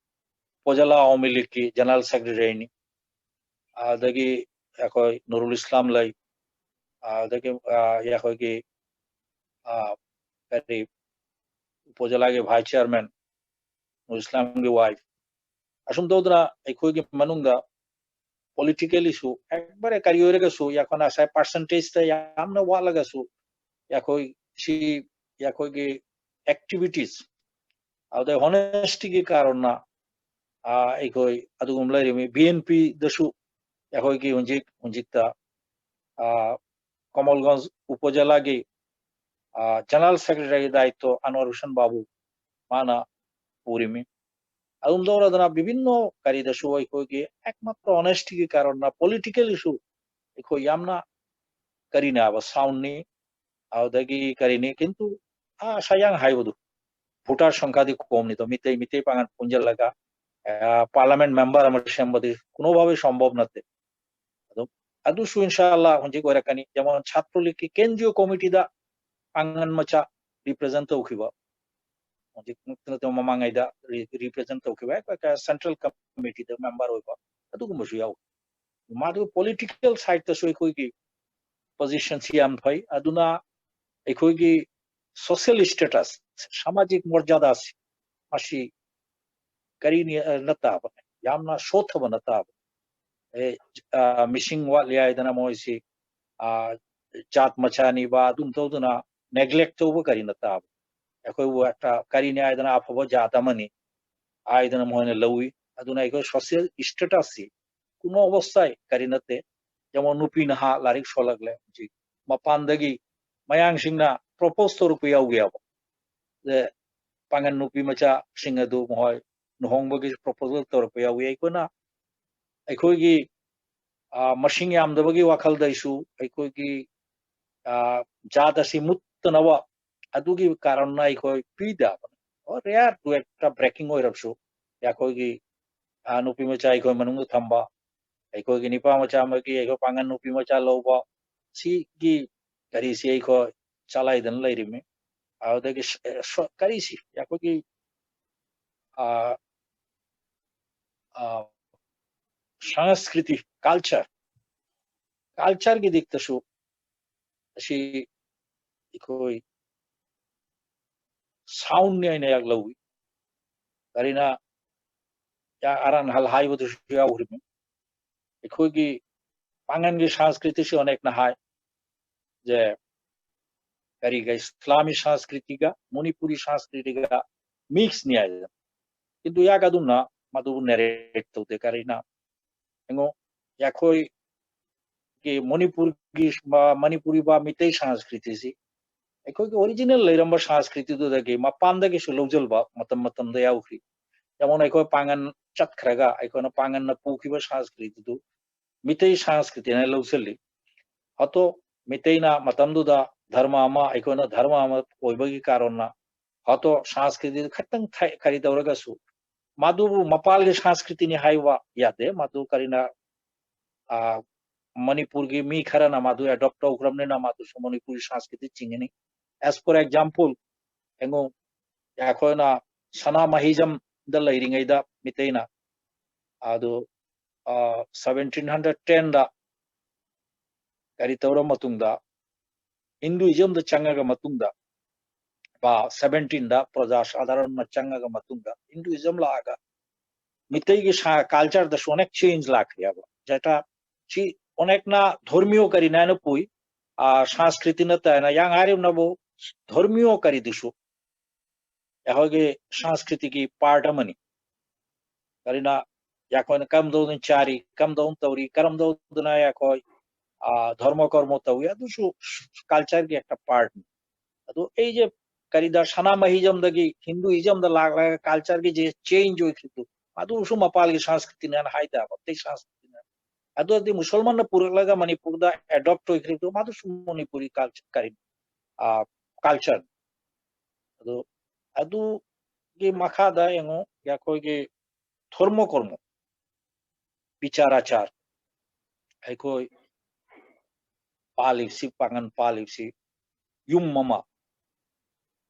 ꯎꯄꯖꯤꯂꯥ ꯑꯋꯥꯃꯤ ꯂꯤꯒꯀꯤ ꯖꯦꯅꯔꯦꯜ ꯁꯦꯀ꯭ꯔꯦꯇꯔꯤꯅꯤ꯫ ꯑꯗꯒꯤ ꯑꯩꯈꯣꯏ ꯅꯨꯔꯨꯜ ꯏꯁꯂꯥꯝ ꯂꯩ, ꯑꯗꯒꯤ ꯑꯩꯈꯣꯏꯒꯤ ꯀꯔꯤ ꯎꯄꯖꯤꯂꯥꯒꯤ ꯚꯥꯏꯁ ꯆꯤꯌꯔꯃꯦꯟ ꯅꯨꯔꯨꯜ ꯏꯁꯂꯥꯝꯒꯤ ꯋꯥꯏꯐ, ꯑꯁꯨꯝ ꯇꯧꯗꯅ ꯑꯩꯈꯣꯏꯒꯤ ꯃꯅꯨꯡꯗ ꯄꯣꯂꯤꯇꯤꯀꯦꯜ ꯏꯁꯨ ꯑꯦꯛꯕꯔꯦ ꯀꯔꯤ ꯑꯣꯏꯔꯒꯁꯨ, ꯌꯥꯈꯣꯏꯅ ꯉꯁꯥꯏ ꯄꯥꯔꯁꯦꯟꯇꯦꯖꯇ ꯌꯥꯝꯅ ꯋꯥꯠꯂꯒꯁꯨ, ꯑꯩꯈꯣꯏ ꯁꯤ ꯑꯩꯈꯣꯏꯒꯤ ꯑꯦꯛꯇꯤꯚꯤꯇꯤꯁ ꯑꯗꯨꯗꯩ ꯍꯣꯅꯦꯁꯇꯤꯒꯤ ꯀꯥꯔꯟꯅ ꯑꯩꯈꯣꯏ ꯑꯗꯨꯒꯨꯝꯕ ꯂꯩꯔꯤꯕ ꯕꯤ ꯑꯦꯟ ꯄꯤꯗꯁꯨ ꯑꯩꯈꯣꯏꯒꯤ ꯍꯧꯖꯤꯛ ꯍꯧꯖꯤꯛꯇ ꯀꯃꯜꯒꯟꯖ ꯎꯄꯖꯤꯂꯥꯒꯤ ꯖꯦꯅꯔꯦꯜ ꯁꯦꯀ꯭ꯔꯦꯇꯔꯤꯒꯤ ꯗꯥꯌꯤꯠꯇꯣ ꯑꯟꯋꯔ ꯍꯨꯁꯦꯟ ꯕꯥꯕꯨ ꯃꯥꯅ ꯄꯨꯔꯤꯃꯤ꯫ ꯑꯗꯨꯝ ꯇꯧꯔꯗꯅ ꯕꯤꯚꯤꯟꯅ ꯀꯔꯤꯗꯁꯨ ꯑꯩꯈꯣꯏꯒꯤ ꯑꯦꯛꯃꯥꯇ꯭ꯔ ꯑꯣꯅꯦꯁꯇꯤꯒꯤ ꯀꯥꯔꯟꯅ ꯄꯣꯂꯤꯇꯤꯀꯦꯜ ꯏꯁꯨ ꯑꯩꯈꯣꯏ ꯌꯥꯝꯅ ꯀꯔꯤꯅꯦꯕ ꯁꯥꯎꯟꯅꯤ, ꯑꯗꯨꯗꯒꯤ ꯀꯔꯤꯅꯤ, ꯀꯤꯟꯇꯨ ꯑꯥ ꯁꯌꯥꯡ ꯍꯥꯏꯕꯗꯨ ꯚꯣꯇꯔ ꯁꯪꯈ꯭ꯌꯥꯗꯤ ꯀꯣꯝꯅꯤꯗꯣ, ꯃꯤꯇꯩ ꯃꯤꯇꯩ ꯄꯥꯡꯒꯜ ꯄꯨꯟꯁꯤꯜꯂꯒ ꯄꯥꯔꯂꯥꯃꯦꯟ ꯃꯦꯝꯕꯔ ꯑꯃ ꯁꯦꯝꯕꯗꯤ ꯀꯨꯅꯣꯚꯥꯕꯤ ꯁꯝꯚꯕ ꯅꯠꯇꯦ꯫ ꯑꯗꯨꯝ ꯑꯗꯨꯁꯨ ꯏꯟꯁꯥ ꯑꯜꯂꯥ ꯍꯧꯖꯤꯛ ꯑꯣꯏꯔꯛꯀꯅꯤ꯫ ꯖꯦꯃꯣꯟ ꯁꯥꯇ꯭ꯔ ꯂꯤꯒꯀꯤ ꯀꯦꯟꯗ꯭ꯔꯤꯌ ꯀꯣꯃꯤꯇꯤꯗ ꯄꯥꯡꯒꯜ ꯃꯆꯥ ꯔꯤꯄ꯭ꯔꯖꯦꯟ ꯇꯧꯈꯤꯕ, ꯍꯧꯖꯤꯛ ꯅꯠꯇꯅ ꯃꯃꯥꯡꯉꯩꯗ ꯔꯤꯄ꯭ꯔꯖꯦꯟ ꯇꯧꯈꯤꯕ ꯁꯦꯟꯇ꯭ꯔꯦꯜ ꯀꯃꯤꯇꯤꯗ ꯃꯦꯝꯕꯔ ꯑꯣꯏꯕ ꯑꯗꯨꯒꯨꯝꯕꯁꯨ ꯌꯥꯎꯏ꯫ ꯃꯥꯗꯨ ꯄꯣꯂꯤꯇꯤꯀꯦꯜ ꯁꯥꯏꯠꯇꯁꯨ ꯑꯩꯈꯣꯏꯒꯤ ꯄꯣꯖꯤꯁꯟꯁꯤ ꯌꯥꯝ ꯐꯩ꯫ ꯑꯗꯨꯅ ꯑꯩꯈꯣꯏꯒꯤ ꯁꯣꯁꯤꯌꯦꯜ ꯁ꯭ꯇꯦꯇꯁ, ꯁꯃꯥꯖꯤꯛ ꯃꯣꯔꯖꯥꯗꯥꯁꯤ ꯃꯁꯤ ꯀꯔꯤꯅꯤ ꯅꯠꯇꯕ, ꯌꯥꯝꯅ ꯁꯣꯠꯊꯕ ꯅꯠꯇꯕ꯫ ꯑꯦ, ꯃꯤꯁꯤꯡ ꯋꯥꯠꯂꯤ ꯍꯥꯏꯗꯅ ꯃꯣꯏꯁꯤ ꯖꯥꯠ ꯃꯆꯥꯅꯤꯕ ꯑꯗꯨꯝ ꯇꯧꯗꯨꯅ ꯅꯦꯒ꯭ꯂꯦꯛ ꯇꯧꯕ ꯀꯔꯤ ꯅꯠꯇꯕ꯫ ꯑꯩꯈꯣꯏꯕꯨ ꯀꯔꯤꯅꯤ ꯍꯥꯏꯗꯅ ꯑꯐꯕ ꯖꯥꯠ ꯑꯃꯅꯤ ꯍꯥꯏꯗꯅ ꯃꯣꯏꯅ ꯂꯧꯏ꯫ ꯑꯗꯨꯅ ꯑꯩꯈꯣꯏ ꯁꯣꯁꯤꯌꯦꯜ ꯁ꯭ꯇꯦꯇꯁꯁꯤ ꯀꯨꯅꯣ ꯑꯕꯁꯊꯥꯏ ꯀꯔꯤ ꯅꯠꯇꯦ꯫ ꯖꯦꯃꯣꯟ ꯅꯨꯄꯤ ꯅꯍꯥ ꯂꯥꯏꯔꯤꯛ ꯁꯣꯜꯂꯛꯂꯦ ꯍꯧꯖꯤꯛ꯫ ꯃꯄꯥꯟꯗꯒꯤ ꯃꯌꯥꯡꯁꯤꯡꯅ ꯄ꯭ꯔꯣꯄꯣꯁ ꯇꯧꯔꯛꯄ ꯌꯥꯎꯒꯦꯕ꯫ ꯑꯗ ꯄꯥꯡꯒꯟ ꯅꯨꯄꯤ ꯃꯆꯥꯁꯤꯡ ꯑꯗꯨ ꯃꯈꯣꯏ ꯂꯨꯍꯣꯡꯕꯒꯤ ꯄ꯭ꯔꯣꯄꯣꯖꯦꯜ ꯇꯧꯔꯛꯄ ꯌꯥꯎꯏ꯫ ꯑꯩꯈꯣꯏꯅ ꯑꯩꯈꯣꯏꯒꯤ, ꯑ, ꯃꯁꯤꯡ ꯌꯥꯝꯗꯕꯒꯤ ꯋꯥꯈꯜꯗꯩꯁꯨ ꯑꯩꯈꯣꯏꯒꯤ, ꯑ, ꯖꯥꯠ ꯑꯁꯤ ꯃꯨꯠꯇꯅꯕ ꯑꯗꯨꯒꯤ ꯀꯥꯔꯟꯅ ꯑꯩꯈꯣꯏ ꯄꯤꯗꯕꯅꯤ꯫ ꯑꯣ, ꯔꯦꯌꯔ ꯇꯨ ꯑꯦꯛꯇ ꯕ꯭ꯔꯦꯀꯤꯡ ꯑꯣꯏꯔꯕꯁꯨ ꯑꯩꯈꯣꯏꯒꯤ, ꯑ, ꯅꯨꯄꯤ ꯃꯆꯥ ꯑꯩꯈꯣꯏ ꯃꯅꯨꯡꯗ ꯊꯝꯕ, ꯑꯩꯈꯣꯏꯒꯤ ꯅꯨꯄꯥ ꯃꯆꯥ ꯑꯃꯒꯤ ꯑꯩꯈꯣꯏ ꯄꯥꯡꯒꯟ ꯅꯨꯄꯤ ꯃꯆꯥ ꯂꯧꯕ, ꯁꯤꯒꯤ ꯀꯔꯤꯁꯤ ꯑꯩꯈꯣꯏ ꯆꯂꯥꯏꯗꯅ ꯂꯩꯔꯤꯃꯤ꯫ ꯑꯗꯨꯗꯒꯤ ꯁ-, ꯁ-, ꯀꯔꯤꯁꯤ ꯑꯩꯈꯣꯏꯒꯤ, ꯑ, ꯑ, ꯁꯪꯁꯀ꯭ꯔꯤꯇꯤ, ꯀꯜꯆꯔ, ꯀꯜꯆꯔꯒꯤ ꯗꯤꯛꯇꯁꯨ ꯑꯁꯤ ꯑꯩꯈꯣꯏ ꯁꯥꯎꯟꯅꯤ ꯍꯥꯏꯅ ꯑꯩꯍꯥꯛ ꯂꯧꯏ꯫ ꯀꯔꯤꯅ ꯌꯥ-, ꯑꯔꯥꯟ ꯍꯜ ꯍꯥꯏꯕꯗꯨꯁꯨ ꯌꯥꯎꯔꯤꯕꯅꯤ꯫ ꯑꯩꯈꯣꯏꯒꯤ ꯄꯥꯡꯒꯟꯒꯤ ꯁꯪꯁꯀ꯭ꯔꯤꯇꯤꯁꯤ ꯑꯣꯅꯦꯛꯅ ꯍꯥꯏ ꯖꯦ ꯀꯔꯤꯒ ꯏꯁꯂꯥꯃꯤ ꯁꯪꯁꯀ꯭ꯔꯤꯇꯤꯒ ꯃꯅꯤꯄꯨꯔꯤ ꯁꯪꯁꯀ꯭ꯔꯤꯇꯤꯒ ꯃꯤꯛꯁꯅꯤ ꯍꯥꯏꯗꯅ꯫ ꯀꯤꯟꯇꯨ ꯌꯥꯒ ꯑꯗꯨꯝꯅ ꯃꯗꯨꯕꯨ ꯅꯦꯔꯦꯠ ꯇꯧꯗꯦ꯫ ꯀꯔꯤꯅ ꯑꯩꯉꯣ-, ꯑꯩꯈꯣꯏꯒꯤ ꯃꯅꯤꯄꯨꯔꯒꯤ ꯃ-, ꯃꯅꯤꯄꯨꯔꯤ ꯕꯥ ꯃꯤꯇꯩ ꯁꯪꯁꯀ꯭ꯔꯤꯇꯤꯁꯤ ꯑꯩꯈꯣꯏꯒꯤ ꯑꯣꯔꯤꯖꯤꯅꯦꯜ ꯂꯩꯔꯝꯕ ꯁꯪꯁꯀ꯭ꯔꯤꯇꯤꯗꯨꯗꯒꯤ ꯃꯄꯥꯟꯗꯒꯤꯁꯨ ꯂꯧꯁꯤꯟꯕ ꯃꯇꯝ ꯃꯇꯝꯗ ꯌꯥꯎꯈ꯭ꯔꯤ꯫ ꯌꯦꯡꯉꯣꯅꯦ, ꯑꯩꯈꯣꯏ ꯄꯥꯡꯒꯟ ꯆꯠꯈ꯭ꯔꯒ ꯑꯩꯈꯣꯏꯅ ꯄꯥꯡꯒꯟꯅ ꯄꯨꯈꯤꯕ ꯁꯪꯁꯀ꯭ꯔꯤꯇꯤꯗꯨ ꯃꯤꯇꯩ ꯁꯪꯁꯀ꯭ꯔꯤꯇꯤꯅ ꯂꯧꯁꯤꯜꯂꯤ꯫ ꯍꯥꯇꯣ ꯃꯤꯇꯩꯅ ꯃꯇꯝꯗꯨꯗ ꯙꯔꯃ ꯑꯃ, ꯑꯩꯈꯣꯏꯅ ꯙꯔꯃ ꯑꯃ ꯑꯣꯏꯕꯒꯤ ꯀꯥꯔꯟꯅ ꯍꯥꯇꯣ ꯁꯪꯁꯀ꯭ꯔꯤꯇꯤꯗꯨ ꯈꯤꯇꯪ ꯊꯥꯏ-, ꯀꯔꯤ ꯇꯧꯔꯒꯁꯨ ꯃꯗꯨꯕꯨ ꯃꯄꯥꯜꯒꯤ ꯁꯪꯁꯀ꯭ꯔꯤꯇꯤꯅꯤ ꯍꯥꯏꯕ ꯌꯥꯗꯦ꯫ ꯃꯗꯨ ꯀꯔꯤꯅ, ꯑ, ꯃꯅꯤꯄꯨꯔꯒꯤ ꯃꯤ ꯈꯔꯅ ꯃꯗꯨ ꯑꯦꯗꯣꯞ ꯇꯧꯈ꯭ꯔꯕꯅꯤꯅ ꯃꯗꯨꯁꯨ ꯃꯅꯤꯄꯨꯔꯤ ꯁꯪꯁꯀ꯭ꯔꯤꯇꯤ ꯆꯤꯡꯒꯅꯤ꯫ As for example, ꯑꯩꯉꯣ-, ꯑꯩꯈꯣꯏꯅ ꯁꯅꯥꯃꯍꯤꯖꯝꯗ ꯂꯩꯔꯤꯉꯩꯗ ꯃꯤꯇꯩꯅ ꯑꯗꯨ, ꯑ, ꯁꯚꯦꯟꯇꯤꯟ ꯍꯟꯗ꯭ꯔꯦꯠ ꯇꯦꯟꯗ ꯀꯔꯤ ꯇꯧꯔ ꯃꯇꯨꯡꯗ, ꯍꯤꯟꯗꯨꯏꯖꯝꯗ ꯆꯪꯉꯒ ꯃꯇꯨꯡꯗ, ꯕꯥ ꯁꯚꯦꯟꯇꯤꯟꯗ ꯄ꯭ꯔꯖꯥ ꯁꯥꯙꯥꯔꯟꯅ ꯆꯪꯉꯒ ꯃꯇꯨꯡꯗ ꯍꯤꯟꯗꯨꯏꯖꯝ ꯂꯥꯛꯑꯒ ꯃꯤꯇꯩꯒꯤ ꯁꯥ-, ꯀꯜꯆꯔꯗꯁꯨ ꯑꯣꯅꯦꯛ ꯆꯦꯟꯖ ꯂꯥꯛꯈ꯭ꯔꯦꯕ꯫ ꯖꯦꯇꯥ ꯁꯤ ꯑꯣꯅꯦꯛꯅ ꯙꯣꯔꯃꯤꯌꯣ ꯀꯔꯤꯅ ꯍꯥꯏꯅ ꯄꯨꯏ, ꯑ, ꯁꯪꯁꯀ꯭ꯔꯤꯇꯤ ꯅꯠꯇꯅ ꯌꯥꯡ ꯍꯥꯏꯔꯤꯕꯅꯕꯨ ꯙꯣꯔꯃꯤꯌꯣ ꯀꯔꯤꯗꯨꯁꯨ ꯑꯩꯈꯣꯏꯒꯤ ꯁꯪꯁꯀ꯭ꯔꯤꯇꯤꯒꯤ ꯄꯥꯔꯠ ꯑꯃꯅꯤ꯫ ꯀꯔꯤꯅ ꯑꯩꯈꯣꯏꯅ ꯀꯔꯝꯗꯧꯅ ꯆꯥꯔꯤ, ꯀꯔꯝꯗꯧꯅ ꯇꯧꯔꯤ, ꯀꯔꯝꯗꯧꯗꯅ ꯑꯩꯈꯣꯏ, ꯑ, ꯙꯔꯃ ꯀꯔꯃ ꯇꯧꯏ, ꯑꯗꯨꯁꯨ ꯀꯜꯆꯔꯒꯤ ꯑꯦꯛꯇ ꯄꯥꯔꯠꯅꯤ꯫ ꯑꯗꯨ ꯑꯩꯁꯦ ꯀꯔꯤꯗ ꯁꯅꯥꯃꯍꯤꯖꯝꯗꯒꯤ ꯍꯤꯟꯗꯨꯏꯖꯝꯗ ꯂꯥꯛꯂꯒ culture ꯒꯤ ꯆꯦ change ꯑꯣꯏꯈꯤꯕꯗꯨ, ꯃꯗꯨꯁꯨ ꯃꯄꯥꯜꯒꯤ ꯁꯪꯁꯀ꯭ꯔꯤꯇꯤꯅꯦꯅ ꯍꯥꯏ ꯇꯥꯕ, ꯑꯇꯩ ꯁꯪꯁꯀ꯭ꯔꯤꯇꯤꯅꯦ꯫ ꯑꯗꯨꯗꯤ ꯃꯨꯁꯜꯃꯥꯟꯅ ꯄꯨꯔꯛꯂꯒ ꯃꯅꯤꯄꯨꯔꯗ adopt ꯑꯣꯏꯈ꯭ꯔꯤꯕꯗꯨ, ꯃꯗꯨꯁꯨ ꯃꯅꯤꯄꯨꯔꯤ culture, ꯀꯔꯤ, ꯑ, culture꯫ ꯑꯗꯨ, ꯑꯗꯨꯒꯤ ꯃꯈꯥꯗ ꯌꯦꯡꯉꯨ, ꯑꯩꯈꯣꯏꯒꯤ ꯙꯔꯃ ꯀꯔꯃ, ꯕꯤꯆꯥꯔ ꯑꯆꯥꯔ, ꯑꯩꯈꯣꯏ ꯄꯥꯜꯂꯤꯕꯁꯤ, ꯄꯥꯡꯒꯜ ꯄꯥꯜꯂꯤꯕꯁꯤ ꯌꯨꯝ ꯑꯃ,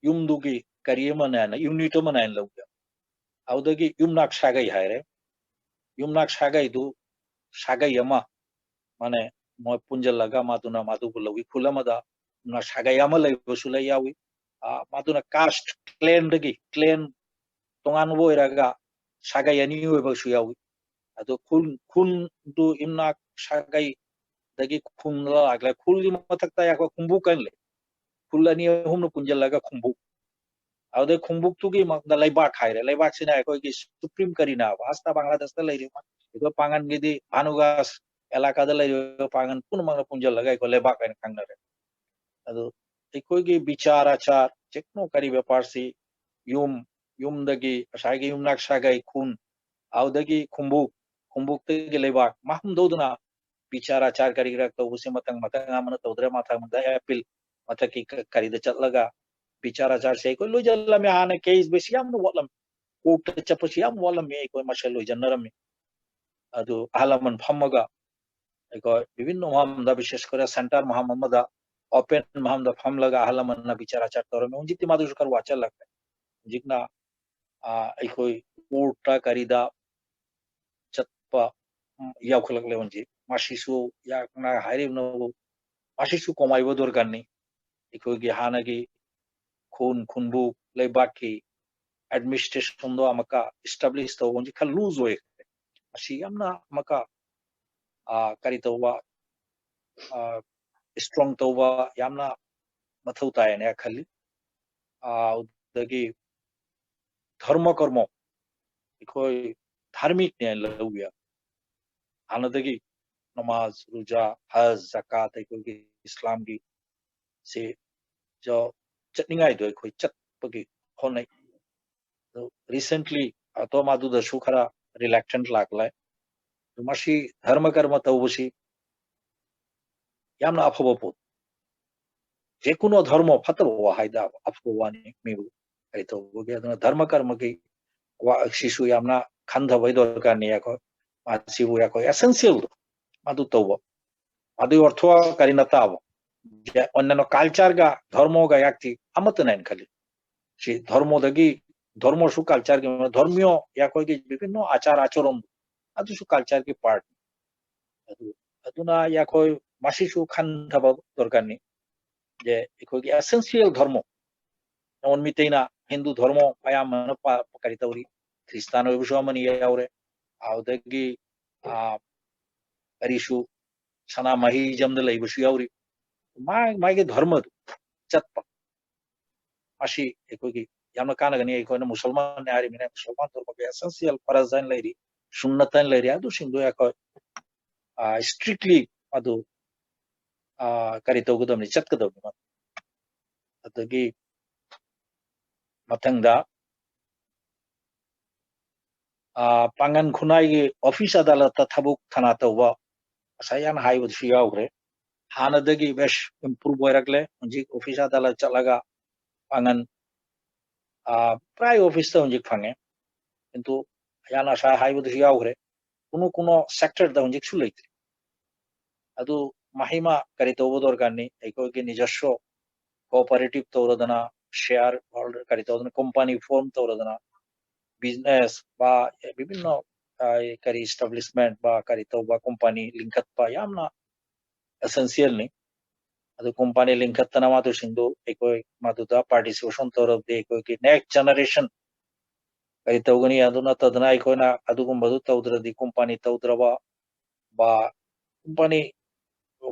ꯌꯨꯝꯗꯨꯒꯤ ꯀꯔꯤ ꯑꯃꯅꯦꯅ, unit ꯑꯃꯅꯦꯅ ꯂꯧꯕ꯫ ꯑꯗꯨꯗꯒꯤ ꯌꯨꯝꯅꯥꯛ ꯁꯥꯒꯩ ꯍꯥꯏꯔꯦ꯫ ꯌꯨꯝꯅꯥꯛ ꯁꯥꯒꯩꯗꯨ, ꯁꯥꯒꯩ ꯑꯃ, ꯃꯥꯅꯦ, ꯃꯣꯏ ꯄꯨꯟꯖꯜꯂꯒ ꯃꯥꯗꯨꯅ ꯃꯥꯗꯨꯕꯨ ꯂꯧꯏ꯫ ꯈꯨꯜ ꯑꯃꯗ ꯌꯨꯝꯅꯥꯛ ꯁꯥꯒꯩ ꯑꯃ ꯂꯩꯕꯁꯨ ꯂꯩ ꯌꯥꯎꯏ꯫ ꯑ, ꯃꯥꯗꯨꯅ caste, clan ꯗꯒꯤ, clan ꯇꯣꯉꯥꯟꯕ ꯑꯣꯏꯔꯒ ꯁꯥꯒꯩ ꯑꯅꯤ ꯑꯣꯏꯕꯁꯨ ꯌꯥꯎꯏ꯫ ꯑꯗꯣ ꯈꯨꯟ, ꯈꯨꯟꯗꯨ ꯌꯨꯝꯅꯥꯛ ꯁꯥꯒꯩꯗꯒꯤ ꯈꯨꯟꯗ ꯂꯥꯛꯂꯦ꯫ ꯈꯨꯜꯒꯤ ꯃꯊꯛꯇ ꯑꯩꯈꯣꯏ ꯈꯨꯟꯕꯨ ꯀꯩꯅ ꯂꯩ꯫ ꯈꯨꯜ ꯑꯅꯤ ꯑꯍꯨꯝꯅ ꯄꯨꯟꯁꯤꯜꯂꯒ ꯈꯨꯟꯕꯨ꯫ ꯑꯗꯨꯗꯩ ꯈꯨꯟꯕꯨꯛꯇꯨꯒꯤ ꯃꯊꯛꯇ ꯂꯩꯕꯥꯛ ꯍꯥꯏꯔꯦ꯫ ꯂꯩꯕꯥꯛꯁꯤꯅ ꯑꯩꯈꯣꯏꯒꯤ supreme ꯀꯔꯤꯅ, ꯚꯥꯔꯠꯇ, ꯕꯪꯒ꯭ꯂꯥꯗꯦꯁꯇ ꯂꯩꯔꯤꯕ, ꯑꯩꯈꯣꯏ ꯄꯥꯡꯒꯟꯒꯤꯗꯤ ꯚꯥꯅꯨꯒꯥꯁ ꯑꯦꯂꯥꯀꯥꯗ ꯂꯩꯔꯤꯕ ꯄꯥꯡꯒꯟ ꯄꯨꯝꯅꯃꯛꯅ ꯄꯨꯟꯁꯤꯜꯂꯒ ꯑꯩꯈꯣꯏ ꯂꯩꯕꯥꯛ ꯍꯥꯏꯅ ꯈꯪꯅꯔꯦ꯫ ꯑꯗꯨ ꯑꯩꯈꯣꯏꯒꯤ ꯕꯤꯆꯥꯔ ꯑꯆꯥꯔ, ꯆꯦꯛꯅꯣ ꯀꯔꯤ ꯕꯦꯄꯥꯔꯁꯤ ꯌꯨꯝ, ꯌꯨꯝꯗꯒꯤ ꯉꯁꯥꯏꯒꯤ ꯌꯨꯝꯅꯥꯛ ꯁꯥꯒꯩ ꯈꯨꯟ, ꯑꯗꯨꯗꯒꯤ ꯈꯨꯟꯕꯨꯛ, ꯈꯨꯟꯕꯨꯛꯇꯒꯤ ꯂꯩꯕꯥꯛ, ꯃꯐꯝ ꯇꯧꯗꯨꯅ ꯕꯤꯆꯥꯔ ꯑꯆꯥꯔ ꯀꯔꯤ ꯀꯔꯥ ꯇꯧꯕꯁꯤ ꯃꯊꯪ ꯃꯊꯪ ꯑꯃꯅ ꯇꯧꯗ꯭ꯔꯦ, ꯃꯊꯪ ꯃꯊꯪ appeal ꯃꯊꯛꯀꯤ ꯀ-, ꯀꯔꯤꯗ ꯆꯠꯂꯒ ꯕꯤꯆꯥꯔ ꯑꯆꯥꯔꯁꯦ ꯑꯩꯈꯣꯏ ꯂꯣꯏꯁꯤꯜꯂꯝꯃꯦ꯫ ꯍꯥꯟꯅ case ꯕꯦꯁ ꯌꯥꯝꯅ ꯋꯥꯠꯂꯝꯃꯤ, court ꯇ ꯆꯠꯄꯁꯤ ꯌꯥꯝ ꯋꯥꯠꯂꯝꯃꯤ, ꯑꯩꯈꯣꯏ ꯃꯁꯦꯜ ꯂꯣꯏꯁꯤꯟꯅꯔꯝꯃꯤ꯫ ꯑꯗꯨ ꯑꯍꯜ ꯂꯃꯟ ꯐꯝꯃꯒ ꯑꯩꯈꯣꯏ ꯕꯤꯚꯤꯟꯅ ꯃꯐꯝꯗ, ꯕꯤꯁꯦꯁ ꯀꯔꯦ center ꯃꯐꯝ ꯑꯃꯗ, open ꯃꯐꯝꯗ ꯐꯝꯂꯒ ꯑꯍꯜ ꯂꯃꯟꯅ ꯕꯤꯆꯥꯔ ꯑꯆꯥꯔ ꯇꯧꯔꯝꯃꯤ꯫ ꯍꯧꯖꯤꯛꯇꯤ ꯃꯗꯨꯁꯨ ꯈꯔ ꯋꯥꯠꯁꯤꯜꯂꯛꯂꯦ꯫ ꯍꯧꯖꯤꯛꯅ, ꯑ, ꯑꯩꯈꯣꯏ court ꯇ ꯀꯔꯤꯗ ꯆꯠꯄ, ꯎꯝ, ꯌꯥꯎꯈꯠꯂꯛꯂꯦ ꯍꯧꯖꯤꯛ꯫ ꯃꯁꯤꯁꯨ ꯌꯥꯝꯅ ꯍꯥꯏꯔꯤꯕꯅꯕꯨ, ꯃꯁꯤꯁꯨ ꯀꯣꯃꯥꯏꯕ ꯗꯔꯀꯥꯔꯅꯤ꯫ ꯑꯩꯈꯣꯏꯒꯤ ꯍꯥꯟꯅꯒꯤ ꯈꯨꯟ, ꯈꯨꯟꯕꯨ, ꯂꯩꯕꯥꯛꯀꯤ administration ꯗꯣ ꯑꯃꯨꯛꯀ establish ꯇꯧꯕ ꯍꯧꯖꯤꯛ ꯈꯔ loose ꯑꯣꯏꯈ꯭ꯔꯦ꯫ ꯃꯁꯤ ꯌꯥꯝꯅ ꯑꯃꯨꯛꯀ, ꯑ, ꯀꯔꯤ ꯇꯧꯕ, ꯑ, strong ꯇꯧꯕ ꯌꯥꯝꯅ ꯃꯊꯧ ꯇꯥꯏꯅ ꯈꯜꯂꯤ꯫ ꯑ, ꯑꯗꯨꯗꯒꯤ ꯙꯔꯃ ꯀꯔꯃ, ꯑꯩꯈꯣꯏ ꯙꯥꯔꯃꯤꯛꯅꯦ ꯂꯧꯕ ꯌꯥꯏ꯫ ꯍꯥꯟꯅꯗꯒꯤ ꯅꯃꯥꯖ, ꯔꯨꯖꯥ, ꯍꯖ, ꯖꯀꯥꯠ, ꯑꯩꯈꯣꯏꯒꯤ ꯏꯁꯂꯥꯝꯒꯤ ꯁꯤ ꯖꯣ ꯆꯠꯅꯤꯡꯉꯥꯏꯗꯣ ꯑꯩꯈꯣꯏ ꯆꯠꯄꯒꯤ ꯍꯣꯠꯅꯩ꯫ ꯑꯗꯨ recently ꯑꯇꯣꯞ ꯑꯗꯨꯗꯁꯨ ꯈꯔ reluctant ꯂꯥꯛꯂꯦ꯫ ꯑꯗꯨ ꯃꯁꯤ ꯙꯔꯃ ꯀꯔꯃ ꯇꯧꯕꯁꯤ ꯌꯥꯝꯅ ꯑꯐꯕ ꯄꯣꯠ꯫ ꯖꯦꯀꯨꯅꯣ ꯙꯔꯃ ꯐꯠꯇꯕ ꯋꯥꯍꯩꯗ ꯑꯐꯕ ꯋꯥꯅꯤ ꯃꯤꯕꯨ ꯀꯔꯤ ꯇꯧꯕꯒꯦ? ꯑꯗꯨꯅ ꯙꯔꯃ ꯀꯔꯃꯒꯤ ꯋꯥ-, ꯁꯤꯁꯨ ꯌꯥꯝꯅ ꯈꯟꯊꯕꯒꯤ ꯗꯔꯀꯥꯔꯅꯤ꯫ ꯑꯩꯈꯣꯏ ꯃꯁꯤꯕꯨ ꯑꯩꯈꯣꯏ essential ꯗꯣ ꯃꯗꯨ ꯇꯧꯕ꯫ ꯑꯗꯨꯒꯤ ꯑꯔꯊ ꯀꯔꯤ ꯅꯠꯇꯕ? ꯖꯦ-, ꯑꯣꯟꯅꯅ culture ꯒ ꯙꯔꯃꯒ ꯌꯥꯛꯇꯤ ꯑꯃꯠꯇꯅꯦꯅ ꯈꯜꯂꯤ꯫ ꯁꯤ ꯙꯔꯃꯗꯒꯤ, ꯙꯔꯃꯁꯨ culture ꯒꯤ, ꯙꯔꯃꯤꯌꯣ ꯑꯩꯈꯣꯏꯒꯤ ꯕꯤꯚꯤꯟꯅ ꯑꯆꯥꯔ ꯑꯆꯔꯝ ꯑꯗꯨꯁꯨ culture ꯒꯤ part꯫ ꯑꯗꯨ, ꯑꯗꯨꯅ ꯑꯩꯈꯣꯏ ꯃꯁꯤꯁꯨ ꯈꯟꯊꯕ ꯗꯔꯀꯥꯔꯅꯤ꯫ ꯖꯦ ꯑꯩꯈꯣꯏꯒꯤ essential ꯙꯔꯃ, ꯅꯉꯣꯟ ꯃꯤꯇꯩꯅ ꯍꯤꯟꯗꯨ ꯙꯔꯃ ꯑꯌꯥꯝꯕꯅ ꯄꯥ-, ꯀꯔꯤ ꯇꯧꯔꯤ, ꯈ꯭ꯔꯤꯁꯇꯥꯟ ꯑꯣꯏꯕꯁꯨ ꯑꯃꯅꯤ ꯌꯥꯎꯔꯦ, ꯑꯗꯨꯗꯒꯤ, ꯑ, ꯀꯔꯤꯁꯨ ꯁꯅꯥꯃꯍꯤꯖꯝꯗ ꯂꯩꯕꯁꯨ ꯌꯥꯎꯔꯤ꯫ ꯃꯥ-, ꯃꯥꯒꯤ ꯙꯔꯃꯗꯨ ꯆꯠꯄ꯫ ꯃꯁꯤ ꯑꯩꯈꯣꯏꯒꯤ ꯌꯥꯝꯅ ꯀꯥꯟꯅꯒꯅꯤ꯫ ꯑꯩꯈꯣꯏꯅ ꯃꯨꯁꯜꯃꯥꯟꯅꯤ ꯍꯥꯏꯔꯤꯕꯅꯤꯅ ꯃꯨꯁꯜꯃꯥꯟ ꯙꯔꯃꯒꯤ essential ꯐꯔꯖ ꯍꯥꯏꯅ ꯂꯩꯔꯤ, ꯁꯨꯟꯅꯠ ꯍꯥꯏꯅ ꯂꯩꯔꯤ, ꯑꯗꯨꯁꯤꯡꯗꯨ ꯑꯩꯈꯣꯏ, ꯑ, strictly ꯑꯗꯨ, ꯑ, ꯀꯔꯤ ꯇꯧꯒꯗꯕꯅꯤ, ꯆꯠꯀꯗꯕꯅꯤ꯫ ꯑꯗꯒꯤ ꯃꯊꯪꯗ, ꯑ, ꯄꯥꯡꯒꯟ ꯈꯨꯟꯅꯥꯏꯒꯤ office ꯑꯗꯥꯂꯠꯇ ꯊꯕꯛ ꯊꯅꯥ ꯇꯧꯕ ꯉꯁꯥꯏ ꯌꯥꯝ ꯍꯥꯏꯕꯗꯨꯁꯨ ꯌꯥꯎꯈ꯭ꯔꯦ꯫ ꯍꯥꯟꯅꯗꯒꯤ ꯕꯦꯁ improve ꯑꯣꯏꯔꯛꯂꯦ꯫ ꯍꯧꯖꯤꯛ office ꯑꯗꯥꯂꯠ ꯆꯠꯂꯒ ꯄꯥꯡꯒꯟ, ꯑ, ꯄ꯭ꯔꯥꯏ office ꯇ ꯍꯧꯖꯤꯛ ꯐꯪꯉꯦ꯫ ꯀꯤꯟꯇꯨ ꯌꯥꯝꯅ ꯉꯁꯥꯏ ꯍꯥꯏꯕꯗꯨꯁꯨ ꯌꯥꯎꯈ꯭ꯔꯦ, ꯀꯨꯅꯨ ꯀꯨꯅꯣ sector ꯗ ꯍꯧꯖꯤꯛꯁꯨ ꯂꯩꯇ꯭ꯔꯤ꯫ ꯑꯗꯨ ꯃꯍꯩꯃ ꯀꯔꯤ ꯇꯧꯕ ꯗꯔꯀꯥꯔꯅꯤ? ꯑꯩꯈꯣꯏꯒꯤ ꯅꯤꯖꯁ꯭ꯋ cooperative ꯇꯧꯔꯗꯅ, share holder ꯀꯔꯤ ꯇꯧꯗꯅ, company form ꯇꯧꯔꯗꯅ, business ꯕꯥ ꯕꯤꯚꯤꯟꯅ, ꯑ, ꯀꯔꯤ establishment ꯕꯥ ꯀꯔꯤ ꯇꯧꯕ company ꯂꯤꯡꯈꯠꯄ ꯌꯥꯝꯅ essential ꯅꯤ꯫ ꯑꯗꯨ company ꯂꯤꯡꯈꯠꯇꯅ ꯃꯗꯨꯁꯤꯡꯗꯨ ꯑꯩꯈꯣꯏ ꯃꯗꯨꯗ participation ꯇꯧꯔꯕꯗꯤ ꯑꯩꯈꯣꯏꯒꯤ next generation ꯀꯔꯤ ꯇꯧꯒꯅꯤ? ꯑꯗꯨ ꯅꯠꯇꯗꯅ ꯑꯩꯈꯣꯏꯅ ꯑꯗꯨꯒꯨꯝꯕꯗꯨ ꯇꯧꯗ꯭ꯔꯗꯤ company ꯇꯧꯗ꯭ꯔꯕ ꯕꯥ company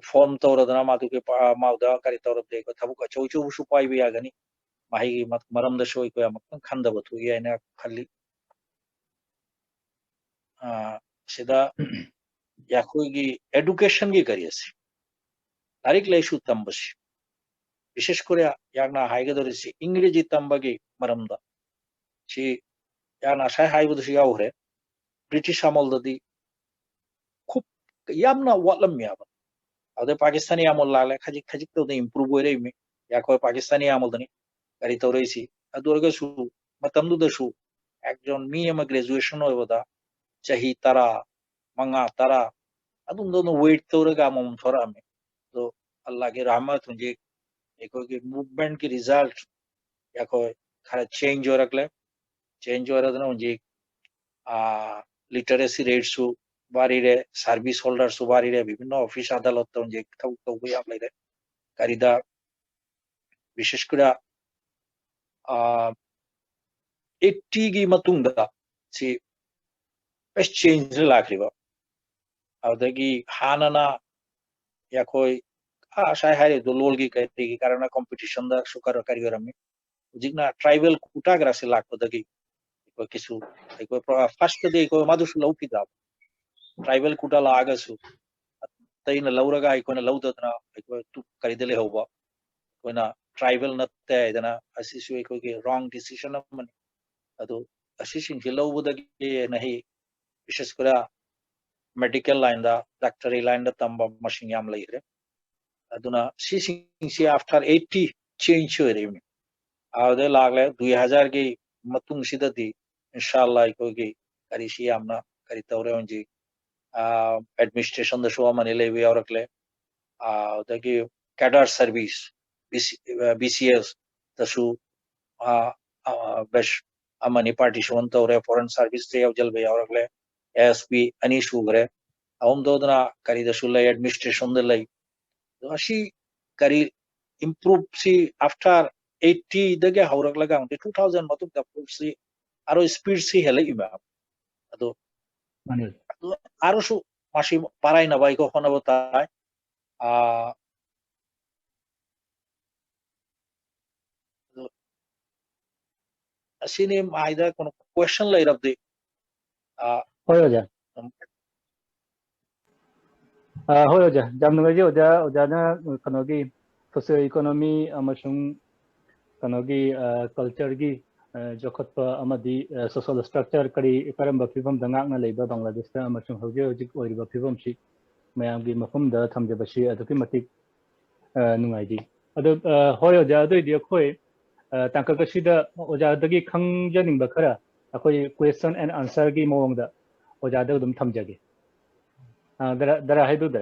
form ꯇꯧꯔꯗꯅ ꯃꯗꯨꯒꯤ ꯄ-, ꯃꯥꯎꯗ ꯀꯔꯤ ꯇꯧꯔꯕꯗꯤ ꯑꯩꯈꯣꯏ ꯊꯕꯛ ꯑꯆꯧ ꯑꯆꯧꯕꯁꯨ ꯄꯥꯏꯕ ꯌꯥꯒꯅꯤ꯫ ꯃꯍꯩꯒꯤ ꯃ-, ꯃꯔꯝꯗꯁꯨ ꯑꯩꯈꯣꯏ ꯑꯃꯨꯛꯇꯪ ꯈꯟꯗꯕ ꯊꯣꯛꯏ ꯍꯥꯏꯅ ꯈꯜꯂꯤ꯫ ꯑ, ꯁꯤꯗ ꯑꯩꯈꯣꯏꯒꯤ education ꯒꯤ ꯀꯔꯤ ꯑꯁꯤ, ꯂꯥꯏꯔꯤꯛ ꯂꯥꯏꯁꯨ ꯇꯝꯕꯁꯤ, ꯕꯤꯁꯦꯁ ꯀꯣꯔꯦ ꯌꯥꯝꯅ ꯍꯥꯏꯒꯗꯧꯔꯤꯁꯤ ꯏꯪꯒ꯭ꯔꯦꯖꯤ ꯇꯝꯕꯒꯤ ꯃꯔꯝꯗ꯫ ꯁꯤ ꯌꯥꯝꯅ ꯉꯁꯥꯏ ꯍꯥꯏꯕꯗꯨꯁꯨ ꯌꯥꯎꯈ꯭ꯔꯦ꯫ ꯕ꯭ꯔꯤꯇꯤꯁ ꯑꯃꯣꯜꯗꯗꯤ ꯈꯨꯞ ꯌꯥꯝꯅ ꯋꯥꯠꯂꯝꯃꯦꯕ꯫ ꯑꯗꯩ ꯄꯥꯀꯤꯁꯇꯥꯅꯤ ꯑꯃꯣꯜ ꯂꯥꯛꯂꯦ, ꯈꯖꯤꯛ ꯈꯖꯤꯛ ꯇꯧꯗꯅ ꯏꯝꯄ꯭ꯔꯨꯚ ꯑꯣꯏꯔꯛꯏꯃꯤ꯫ ꯌꯥꯈꯣꯏ ꯄꯥꯀꯤꯁꯇꯥꯅꯤ ꯑꯃꯣꯜꯗꯅꯤ ꯀꯔꯤ ꯇꯧꯔꯛꯏꯁꯤ꯫ ꯑꯗꯨ ꯑꯣꯏꯔꯒꯁꯨ ꯃꯇꯝꯗꯨꯗꯁꯨ ꯑꯦꯛꯖꯣꯟ ꯃꯤ ꯑꯃ ꯒ꯭ꯔꯦꯖꯨꯑꯦꯁꯟ ꯑꯣꯏꯕꯗ ꯆꯍꯤ ꯇꯔꯥ, ꯃꯉꯥ, ꯇꯔꯥ ꯑꯗꯨꯝꯗꯧꯅ ꯋꯦꯠ ꯇꯧꯔꯒ ꯑꯃꯃꯝ ꯊꯣꯔꯛꯑꯝꯃꯤ꯫ ꯑꯗꯣ ꯑꯜꯂꯥꯒꯤ ꯔꯍꯃꯠ ꯍꯧꯖꯤꯛ ꯑꯩꯈꯣꯏꯒꯤ ꯃꯨꯚꯃꯦꯟꯠꯀꯤ ꯔꯤꯖꯜꯠ ꯑꯩꯈꯣꯏ ꯈꯔ ꯆꯦꯟꯖ ꯑꯣꯏꯔꯛꯂꯦ꯫ ꯆꯦꯟꯖ ꯑꯣꯏꯔꯗꯅ ꯍꯧꯖꯤꯛ ꯂꯤꯇꯔꯦꯁꯤ ꯔꯦꯠꯁꯨ ꯋꯥꯔꯤꯔꯦ, ꯁꯥꯔꯚꯤꯁ ꯍꯣꯜꯗꯔꯁꯨ ꯋꯥꯔꯤꯔꯦ, ꯕꯤꯚꯤꯟꯅ ꯑꯣꯐꯤꯁ ꯑꯗꯥꯂꯠꯇ ꯍꯧꯖꯤꯛ ꯊꯕꯛ ꯇꯧꯕ ꯌꯥꯝ ꯂꯩꯔꯦ꯫ ꯀꯔꯤꯗ ꯕꯤꯁꯦꯁ ꯀꯔ ꯑꯩꯠꯇꯤꯒꯤ ꯃꯇꯨꯡꯗ ꯁꯤ ꯆꯦꯟꯖ ꯂꯥꯛꯈ꯭ꯔꯤꯕ꯫ ꯑꯗꯨꯗꯒꯤ ꯍꯥꯟꯅꯅ ꯑꯩꯈꯣꯏ ꯉꯁꯥꯏ ꯍꯥꯏꯔꯤꯕꯗꯣ ꯂꯣꯜꯒꯤ ꯀꯔꯤꯒꯤ ꯀꯥꯔꯅ ꯀꯣꯝꯄꯤꯇꯤꯁꯟꯗꯁꯨ ꯈꯔ ꯀꯔꯤ ꯑꯣꯏꯔꯝꯃꯤ꯫ ꯍꯧꯖꯤꯛꯅ ꯇ꯭ꯔꯥꯏꯕꯦꯜ ꯀꯨꯇꯥꯒ꯭ꯔꯥꯁꯤ ꯂꯥꯛꯄꯗꯒꯤ ꯑꯩꯈꯣꯏ ꯀꯩꯁꯨ ꯑꯩꯈꯣꯏ ꯐꯥꯔꯁꯇꯗꯤ ꯑꯩꯈꯣꯏ ꯃꯗꯨꯁꯨ ꯂꯧꯈꯤꯗꯕ꯫ ꯇ꯭ꯔꯥꯏꯕꯦꯜ ꯀꯨꯇꯥ ꯂꯥꯛꯑꯒꯁꯨ ꯑꯇꯩꯅ ꯂꯧꯔꯒ ꯑꯩꯈꯣꯏꯅ ꯂꯧꯗꯗꯅ ꯑꯩꯈꯣꯏ ꯀꯔꯤꯗ ꯂꯩꯍꯧꯕ, ꯑꯩꯈꯣꯏꯅ ꯇ꯭ꯔꯥꯏꯕꯦꯜ ꯅꯠꯇꯦ ꯍꯥꯏꯗꯅ ꯑꯁꯤꯁꯨ ꯑꯩꯈꯣꯏꯒꯤ ꯔꯣꯡ ꯗꯤꯁꯤꯖꯟ ꯑꯃꯅꯤ꯫ ꯑꯗꯨ ꯑꯁꯤꯁꯤꯡꯁꯤ ꯂꯧꯕꯗꯒꯤ ꯍꯦꯟꯅ ꯍꯤ ꯕꯤꯁꯦꯁ ꯀꯔ ꯃꯦꯗꯤꯀꯦꯜ ꯂꯥꯏꯟꯗ, ꯗꯥꯛꯇꯔꯤ ꯂꯥꯏꯟꯗ ꯇꯝꯕ ꯃꯁꯤꯡ ꯌꯥꯝ ꯂꯩꯈ꯭ꯔꯦ꯫ ꯑꯗꯨꯅ ꯁꯤꯁꯤꯡꯁꯤ ꯑꯥꯐꯇꯔ ꯑꯩꯠꯇꯤ ꯆꯦꯟꯖ ꯑꯣꯏꯔꯛꯏꯕꯅꯤ꯫ ꯑꯗꯨꯗꯩ ꯂꯥꯛꯂꯦ ꯗꯨꯏ ꯍꯖꯥꯔꯒꯤ ꯃꯇꯨꯡꯁꯤꯗꯗꯤ ꯏꯟꯁꯥꯜꯂꯥ ꯑꯩꯈꯣꯏꯒꯤ ꯀꯔꯤꯁꯤ ꯌꯥꯝꯅ ꯀꯔꯤ ꯇꯧꯔꯦ ꯍꯧꯖꯤꯛ ꯑꯦꯗꯃꯤꯅꯤꯁꯇ꯭ꯔꯦꯁꯟꯗꯁꯨ ꯑꯃꯅꯤ ꯂꯩꯕ ꯌꯥꯎꯔꯛꯂꯦ꯫ ꯑꯗꯒꯤ ꯀꯦꯗꯔ ꯁꯔꯚꯤꯁ, ꯕꯤ ꯁꯤ ꯑꯦꯁꯇꯁꯨ ꯑꯃꯅꯤ ꯄꯥꯔꯇꯤꯁꯤꯄꯦꯠ ꯇꯧꯔꯦ, ꯐꯣꯔꯦꯟ ꯁꯔꯚꯤꯁꯇ ꯌꯥꯎꯁꯤꯟꯕ ꯌꯥꯎꯔꯛꯂꯦ, ꯑꯦꯁ ꯄꯤ ꯑꯅꯤ ꯁꯨꯈ꯭ꯔꯦ꯫ ꯑꯍꯨꯝꯗꯧꯗꯅ ꯀꯔꯤꯗꯁꯨ ꯂꯩ, ꯑꯦꯗꯃꯤꯅꯤꯁꯇ꯭ꯔꯦꯁꯟꯗ ꯂꯩ꯫ ꯑꯗꯣ ꯑꯁꯤ ꯀꯔꯤ ꯏꯝꯄ꯭ꯔꯨꯞꯁꯤ ꯑꯥꯐꯇꯔ ꯑꯩꯠꯇꯤꯗꯒꯤ ꯍꯧꯔꯛꯂꯒ ꯍꯧꯖꯤꯛ ꯇꯨ ꯊꯥꯎꯖꯟ ꯃꯇꯨꯡꯗ ꯏꯝꯄ꯭ꯔꯨꯞꯁꯤ ꯑꯔꯣꯏ ꯁ꯭ꯄꯤꯗꯁꯤ ꯍꯦꯜꯂꯛꯏ ꯃꯌꯥꯝ꯫ ꯑꯗꯣ ꯑꯗꯨ ꯑꯥꯔꯁꯨ ꯃꯁꯤ ꯄꯥꯔꯥꯏꯅꯕ ꯑꯩꯈꯣꯏ ꯍꯣꯠꯅꯕ ꯇꯥꯏ꯫ ꯑꯥ, ꯑꯗꯨ ꯑꯁꯤꯅꯤ ꯃꯥꯏꯗ ꯀꯩꯅꯣ ꯀ꯭ꯋꯦꯁꯟ ꯂꯩꯔꯕꯗꯤ꯫ ꯑꯥ, ꯍꯣꯏ ꯑꯣꯖꯥ꯫ ꯑꯥ, ꯍꯣꯏ ꯑꯣꯖꯥ, ꯌꯥꯝ ꯅꯨꯡꯉꯥꯏꯖꯩ ꯑꯣꯖꯥ꯫ ꯑꯣꯖꯥꯅ ꯀꯩꯅꯣꯒꯤ ꯁꯣꯁꯤꯌꯣ ꯏꯀꯣꯅꯣꯃꯤ ꯑꯃꯁꯨꯡ ꯀꯩꯅꯣꯒꯤ ꯀꯜꯆꯔꯒꯤ ꯆꯥꯎꯈꯠꯄ ꯑꯃꯗꯤ ꯁꯣꯁꯤꯌꯦꯜ ꯁ꯭ꯇ꯭ꯔꯛꯆꯔ ꯀꯔꯤ ꯀꯔꯝꯕ ꯐꯤꯕꯝꯗ ꯉꯥꯛꯅ ꯂꯩꯕ ꯕꯪꯒ꯭ꯂꯥꯗꯦꯁꯇ ꯑꯃꯁꯨꯡ ꯍꯧꯖꯤꯛ ꯍꯧꯖꯤꯛ ꯑꯣꯏꯔꯤꯕ ꯐꯤꯕꯝꯁꯤ ꯃꯌꯥꯝꯒꯤ ꯃꯐꯝꯗ ꯊꯝꯖꯕꯁꯤ ꯑꯗꯨꯛꯀꯤ ꯃꯇꯤꯛ ꯅꯨꯡꯉꯥꯏꯖꯩ꯫ ꯑꯗꯣ ꯍꯣꯏ ꯑꯣꯖꯥ, ꯑꯗꯨꯑꯣꯏꯗꯤ ꯑꯩꯈꯣꯏ ꯇꯥꯡꯀꯛ ꯑꯁꯤꯗ ꯑꯣꯖꯥꯗꯒꯤ ꯈꯪꯖꯅꯤꯡꯕ ꯈꯔ ꯑꯩꯈꯣꯏ question and answerꯒꯤ ꯃꯑꯣꯡꯗ ꯑꯣꯖꯥꯗ ꯑꯗꯨꯝ ꯊꯝꯖꯒꯦ꯫ ꯗꯔꯥ ꯍꯥꯏꯗꯨꯗ